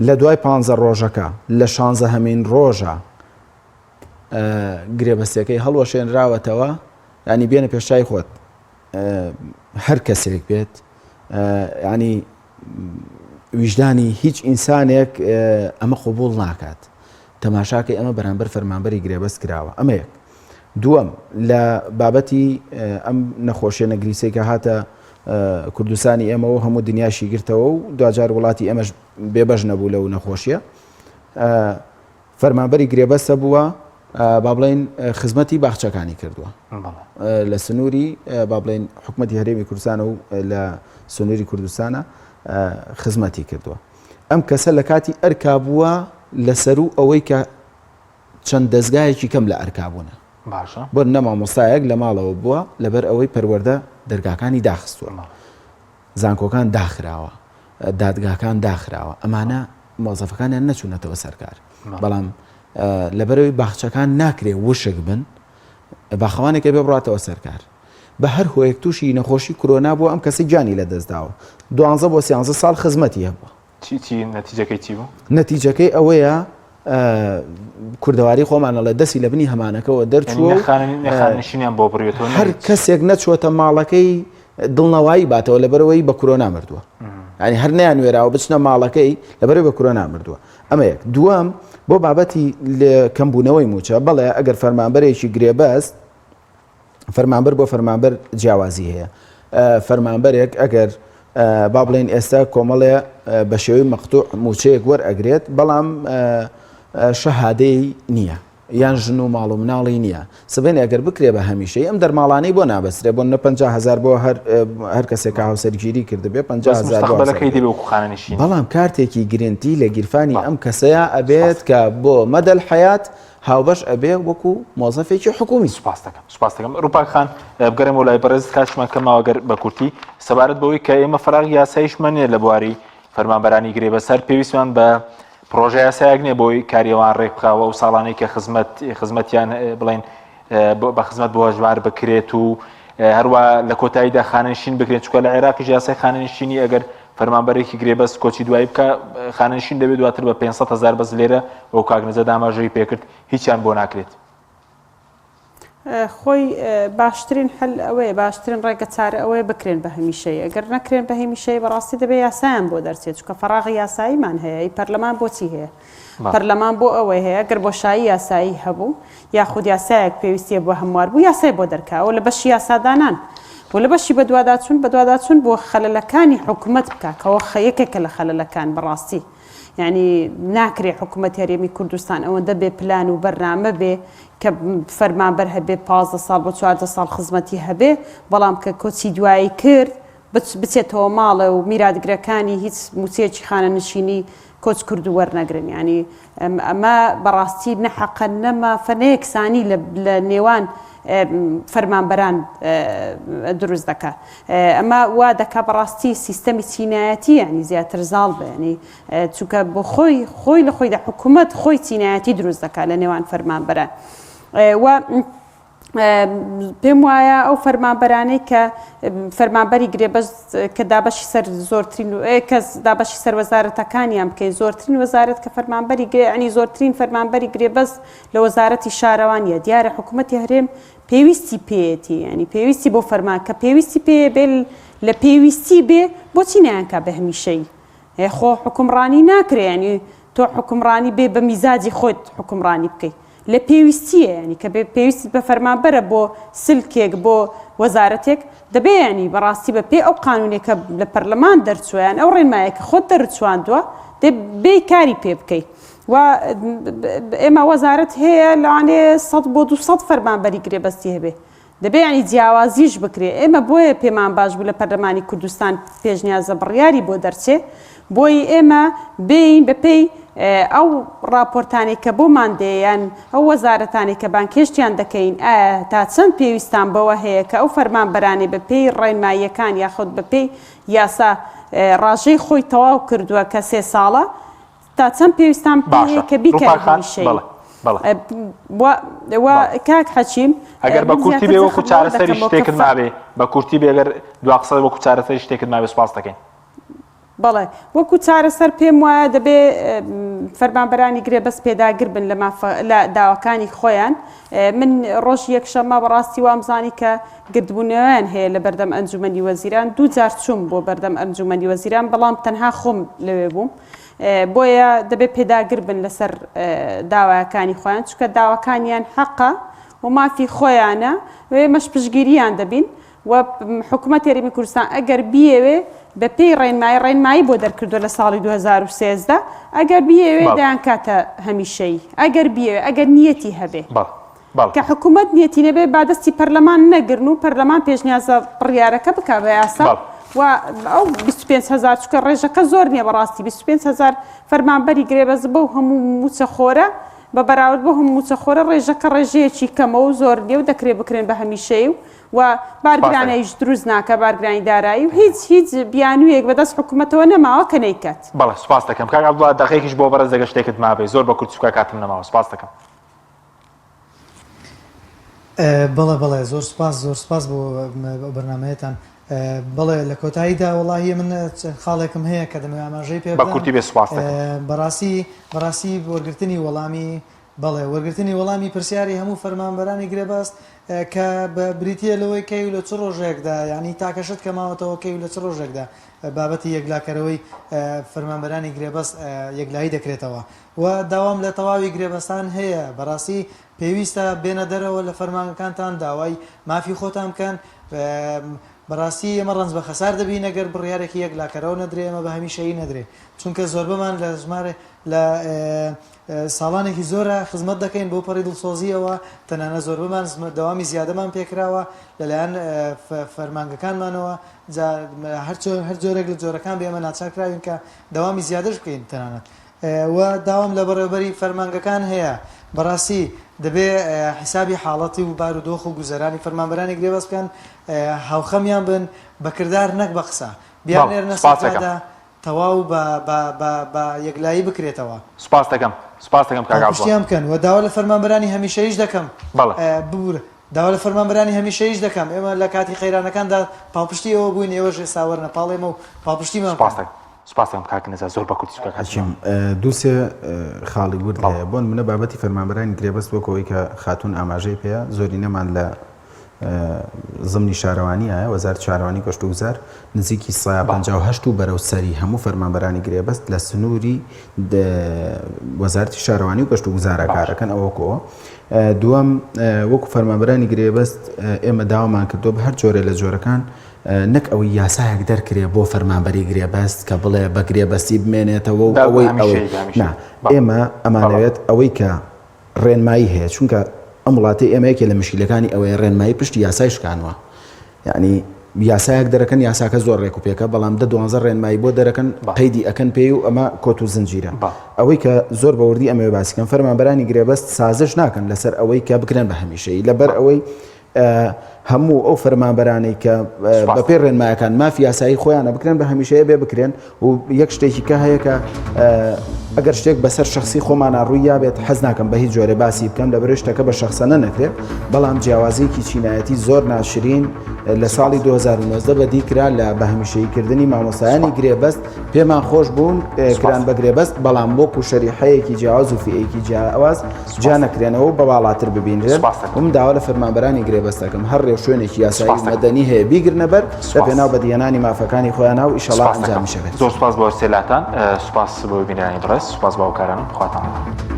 لە دوای پانزە ڕۆژەکە لە شانزەهەمین ڕۆژە گرێبەستەکەی هەڵوەشێنراوەتەوە ینی بێنە پێشای خۆت هەر کەسێک بێت ینی ویژدانی هیچ ئینسانێک ئەمە قوبول ناکات تەماشاکەی ئەمە بەرامبەر فەرمانبەری گرێبەست کراوە ئەمە یەک دووەم لە بابەتی ئەم نەخۆشیە نەگریسەی کە هاتە کوردستانی ئێمەوە هەموو دنیاشی گرتەوە و دواجار وڵاتی ئێمەش بێبەش نەبوو لەو نەخۆشیە فەرمانبەری گرێبەستە بووە با بڵێین خزمەتی باخچەکانی کردووە لە سنووری با بڵێین حکومەتی هەرێمی کوردستانە و لە سنووری کوردستانە خزمەتی کردووە ئەم کەسە لە کاتی ئەرکا بووە لەسەر و ئەوەی کە چەند دەستگایەکی کەم لە ئەرکا بوونە باشە بۆ نەمامۆستایەک لە ماڵەوە بووە لەبەر ئەوەی پەروەردە دەرگاکانی داخستووە زانکۆکان داخراوە، دادگاکان داخراوە، ئەمانە مۆزەفەکانیان نەچوونەتەوە سەر کار. بەڵام لەبەرەوەی باخچەکان ناکرێ وشک بن، باخەوانێک ئەبێ بڕاتەوە سەر کار. بە هەر هۆیەک تووشی نەخۆشی کرۆنا بووە، ئەم کەسە گیانی لەدەستداوە. دوانزە بۆ سیانزە ساڵ خزمەتی هەبووە. چی چی نەتیجەکەی چی بوو؟ نەتیجەکەی ئەوەیە کوردەواری خۆمان ئەڵێ دەستی لە بنی هەمانەکەوە دەرچووە خانەنشینیان بۆ بڕێتەوە هەر کەسێک نەچووەتە ماڵەکەی دڵنەوایی باتەوە لەبەرەوەی بە کرۆنا مردووە ینی هەر نیان وێراوە بچنە ماڵەکەی لەبەرەوەی بە کرۆنا مردووە ئەمە یەک دووەم بۆ بابەتی کەمبوونەوەی موچە بەڵێ ئەگەر فەرمانبەرێکی گرێبەست فەرمانبەر بۆ فەرمانبەر جیاوازی هەیە فەرمانبەرێک ئەگەر با بڵێن ئێستا کۆمەڵێ بە شێوەی مەقتوع موچەیەک وەرئەگرێت بەڵام شەهادەی نییە یان ژن و ماڵ و مناڵی نییە سبێن ئەگەر بکرێ بە هەمیشەی ئەم دەرماڵانەی بۆ نابەسترێ بۆ نە 500هزار بۆ هەر هەر کەسێک کە هاوسەرگیری کردبێ 500هزار بەڵام کارتێکی گرنتی لە گیرفانی ئەم کەسەیە ئەبێت کە بۆ مەدەل حیات هاوبەش ئەبێ وەکو مۆزەفێکی حکومی. سوپاست دەکەم سوپاست دەکەم ڕوپاک خان بگەڕێمەوە لای بەڕێزت کاتیشمان کەم ماوە گەر بە کورتی سەبارەت بەوەی کە ئێمە فەراغی یاساییشمان نییە لە بواری فەرمانبەرانی گرێبەست هەر پێویستمان بە پڕۆژە یاسایەک نییە بۆی کاری ئەوان ڕێک بخاوە ئەو ساڵانەی کە خزمەت خزمەتیان بڵێن بە خزمەت بۆ هەژمار بکرێت و هەروە لە کۆتاییدا خانەنشین بکرێت چکە لە عێراقیش یاسای خانەنشینی ئەگەر فەرمانبەرێکی گرێبەست کۆچی دوایی بکا خانەنشین دەبێت دواتر بە 500 هەزار بەس لێرە وەک کاک نەجات ئاماژەی پێکرد هیچیان بۆ ناکرێت. خۆی باشترین حل ئەوەیە باشترین ڕێگە چارە ئەوەیە بکرێن بە هەمیشەیی ئەگەر نەکرێن بە هەمیشەیی بەڕاستی دەبێ یاسایان بۆ دەرچێت چونکە فەراغی یاساییمان هەیە ئی پەرلەمان بۆچی هەیە پەرلەمان بۆ ئەوەی هەیە گەر بۆشایی یاسایی هەبوو یاخود یاسایەک پێویستیە بۆ هەموار بوو یاسای بۆ دەرکا ئەوە لە بەشی یاسادانان و. و لە بەشی بەدواداچوون بەدواداچوون بۆ خەلەلەکانی حکومەت بکا کەوە خە یەکێکە لە خەلەلەکان بەڕاستی یانی ناکرێ حکومەتی هەرێمی کوردستان ئەوەندە بێ پلان و بەرنامە بێ کە فەرمانبەر هەبێ 15 ساڵ بۆ 14 ساڵ خزمەتی هەبێ بەڵام کە کۆچی دوایی کرد بچێتەوە ماڵێ و میراتگرەکانی هیچ موچەیەکی خانەنشینی کۆچکردوو وەرنەگرن یانی ئەمە بەڕاستی نە حەقە نە مافە نە یەکسانی لە نێوان فەرمانبەران دروست دەکا ئەمە وا دەکا بەڕاستی سیستەمی چینایەتی ینی زیاتر زاڵ بێ ینی چونکە بۆ خۆی خۆی لە خۆیدا حکوومەت خۆی چینایەتی دروست دەکا لە نێوان فەرمانبەران و پێم وایە ئەو فەرمانبەرانەی کە فەرمانبەری گرێبەست کە دابەشی سەر زۆرترین کەس دابەشی سەر وەزارەتەکانیان بکەین زۆرترین وەزارەت کە فەرمانبەری گرێ ینی زۆرترین فەرمانبەری گرێبەست لە وەزارەتی شارەوانیە دیارە حکوومەتی هەرێم پێویستی پێیەتی ینی پێویستی بۆ فەرمان کە پێویستی پێ بێ لە پێویستی بێ بۆچی نیانکا بە هەمیشەی خۆ حکومڕانی ناکرێ ینی تۆ حکومڕانی بێ بە میزاجی خۆت حکومڕانی بکەیت لە پێویستییە یانی کە پێویستت بە فەرمانبەرە بۆ سلکێک بۆ وەزارەتێک دەبێ یانی بەڕاستی بە پێی ئەو قانونێک کە لە پەرلەمان دەرچووە یان ئەو ڕێنمایە کە خۆت دەرچواندووە دێ بێی کاری پێ بکەی و ئێمە وەزارەت هەیە لەوانەیە 100 بۆ 200 فەرمانبەری گرێبەستی هەبێ دەبێ یانی جیاوازیش بکرێ، ئێمە بۆیە پێمان باش بوو لە پەرلەمانی کوردستان پێشنیازە بڕیاری بۆ دەرچێ، بۆی ئێمە بێین بە پێی ئەو ڕاپۆرتانەی کە بۆمان دێ یان ئەو وەزارەتانەی کە بانگهێشتیان دەکەین ئایا تا چەند پێویستان بەوە هەیە کە ئەو فەرمانبەرانەی بە پێی ڕێنماییەکان یاخود بە پێی یاسا ڕاژەی خۆی تەواو کردووە کە سێ ساڵە تا چەند پێویستان پێی باشە هەیە کە بیکەنە ڕووپاک خان هەمیشەیی بەڵێ بەڵێ و و بەڵێ کاک حەکیم ئەگەر بە من کورتی زیاتر بێ وەکو جەخت لەوە چارەسەری دەکەمەوە کە شتێکت فە مابێ بە کورتی بێ گەر دوا قسەت وەکو چارەسەری شتێکت مابێ سوپاست دەکەین. بەڵێ وەکو چارەسەر پێم وایە دەبێ فەرمانبەرانی گرێبەست پێداگر بن لە مافە لە داواکانی خۆیان من ڕۆژی یەکشەممە بەڕاستی وامزانی کە گردبوونەوەیان هەیە لە بەردەم ئەنجومەنی وەزیران دوو جار چووم بۆ بەردەم ئەنجومەنی وەزیران بەڵام تەنها خۆم لەوێ بووم بۆیە دەبێت پێداگر بن لەسەر داواکانی خۆیان چونکە داواکانیان حەقە و مافی خۆیانە و ئێمەش پشتگیریان دەبین و حکوومەت هەرێمی کوردستان ئەگەر بیەوێ بە پێی ڕێنمایی ڕێنمایی بۆ دەرکردووە لە ساڵی 2013 ئەگەر بیەوێ دەیانکاتە هەمیشەیی ئەگەر بیەوێ ئەگەر نیەتی هەبێ. کە حکومەت نیەتی نەبێ با دەستی پەرلەمان نەگرن و پەرلەمان پێشنیازە بڕیارەکە بکا بە یاسا و ئەو 25 هەزار چونکە ڕێژەکە زۆر نییە بەڕاستی 25 هەزار فەرمانبەری گرێبەست بەو هەموو مووچەخۆرە بە بەراورد بۆ هەموو مووچەخۆرە ڕێژەکە ڕێژەیەکی کەمە و زۆر نییە و دەکرێ بکرێن بە هەمیشەیی و و بارگرانیش دروست ناکە بارگرانی دارایی و هیچ هیچ بیانوویەک بەدەست حکومەتەوە نەماوە کە نەیکات. بەڵێ سوپاس دەکەم کاک عەبدوڵا دەقەیەکیش بۆ بەڕێز ئەگەر شتێکت مابێ زۆر بە کورتی چونکە کاتم نەماوە سوپاس دەکەم. بەڵێ بەڵێ زۆر سوپاس زۆر سوپاس بۆ ئەو بەرنامەیەتان بەڵێ لە کۆتاییدا وەڵاهی من چەند خاڵێکم هەیە کە دەمەوێت ئاماژەی پێ بە بدەم کورتی بێ سوپاس دەکەم. بەڕاستی بەڕاستی وەرگرتنی وەڵامی بەڵێ وەرگرتنی وەڵامی پرسیاری هەموو فەرمانبەرانی گرێبەست کە بریتییە لەوەی کەی و لە چ ڕۆژێکدا یانی تاکە شت کە ماوەتەوە کەی و لە چ ڕۆژێکدا بابەتی یەکلاکەرەوەی فەرمانبەرانی گرێبەست یەکلایی دەکرێتەوە و داوام لە تەواوی گرێبەستان هەیە بەڕاستی پێویستە بێنە دەرەوە لە فەرمانگەکانتان داوای مافی خۆتان بکەن بەڕاستی ئێمە ڕەنج بە خەسار دەبین ئەگەر بڕیارێکی یەکلاکەرەوە نەدرێ ئێمە بە هەمیشەیی نەدرێ چونکە زۆربەمان لە ژمارە لە ساڵانێکی زۆرە خزمەت دەکەین بۆ پەڕی دڵسۆزیەوە تەنانە زۆربەمان دەوامی زیادەمان پێکراوە لەلایەن فەرمانگەکانمانەوە جا هەر جۆرێک لە جۆرەکان بێ ئێمە ناچار کراوین کە دەوامی زیادەش بکەین تەنانەت و داوام لە بەڕێوەبەری فەرمانگەکان هەیە بەڕاستی دەبێ حیسابی حاڵەتی و بارودۆخ و گوزەرانی فەرمانبەرانی گرێبەست بکەن هاوخەمیان بن بە کردار نەک بە قسە بیاننێرنە سوپاس دەکەم. سەرجادە تەواو بە بە بە بە یەکلایی بکرێتەوە. سوپاس دەکەم سوپاس دەکەم کاک عەبدوڵا. پاڵپشتیان بکەن و داوا لە فەرمانبەرانی هەمیشەییش دەکەم بەڵێ. ببورە داوا لە فەرمانبەرانی هەمیشەییش دەکەم ئێمە لە کاتی قەیرانەکاندا پاڵپشتی ئێوە بووین ئێوەش ئێستا وەرنە پاڵ ئێمە و پاڵپشتیمان سوپاس بکەن. دەکەم سوپاس دەکەم کاک نەجات زۆر بە کورتی چونکە کاتم حەکیم نەما. دوو سێ خاڵی ورد بەڵێ. هەیە بۆ نمونە بابەتی فەرمانبەرانی گرێبەست وەک ئەوەی کە خاتوون ئاماژەی پێیا زۆرینەمان لە. زمنی شارەوانی ئایا وەزارەتی شارەوانی گەشت و گوزار نزیکی 58 و بەرەو سەری هەموو فەرمانبەرانی گرێبەست لە سنووری وەزارەتی شارەوانی و گەشت و گوزارە کارەکەن ئەوە کۆ دووەم وەکو فەرمانبەرانی گرێبەست ئێمە داوامان کردو بە هەر جۆرە لە جۆرەکان نەک ئەوەی یاسایەک دەرکرێ بۆ فەرمانبەری گرێبەست کە بڵێ بە گرێبەستی بمێنێتەوە و ئەوەی ئەوەی نا ئێمە ئەمانەوێت ئەوەی کە ڕێنمایی هەیە چونکە ئەم وڵاتەی ئێمە یەکێ لە مشکیلەکانی ئەوەیە ڕێنمایی پشتی یاسای شکانوە یعنی یاسایەک دەرەکەن یاساکە زۆر ڕێک و پێکە بەڵام دە دوانزە ڕێنمایی بۆ دەرەکەن قەیدی ئەکەن پێی و ئەمە کۆت و زنجیرە ئەوەی کە زۆر بەوردی ئەمەوێ باسیکەم فەرمانبەرانی گرێبەست سازش ناکەن لەسەر ئەوەی کە بکرێن بە هەمیشەیی لەبەر ئەوەی هەموو ئەو فەرمانبەرانەی کە بەپێی ڕێنمایەکان مافی یاسایی خۆیانە بکرێن بە هەمیشەیە بێ بکرێن و یەک شتێکی کە هەیە کە ئەگەر شتێک بەسەر شخصی خۆمانە ڕووی یابێت حەز ناکەم بە هیچ جۆرە باسی بکەم لە بەرەی شتەکە بە شخصەنە نەکرێت بەڵام جیاوازیکی چینایەتی زۆر ناشرین لە ساڵی 2019 بەدی کرا لە بە هەمیشەییکردنی مامۆستایانی گرێبەست پێمان خۆش بوون کران بە گرێبەست بەڵام وەکو شەریحەیەکی جیاواز و فئەیەکی جیاواز جیا نەکرێنەوە و بە باڵاتر ببینرێن و من داوا لە فەرمانبەرانی گرێبەست دەکەم هەر ڕێوشوێنێکی یاسایی و مەدەنی هەیە بیگرنە بەر لە پێناو بەدیهێنانی مافەکانی خۆیانا و ئیشەڵا ئەنجامیش ئەبێت. زۆر سوپاس بۆ هەرسێ لاتان، سوپاس بۆ بینەرانی بەڕێز، سوپاس بۆ هاوکارانم، خواتان لەگەڵ.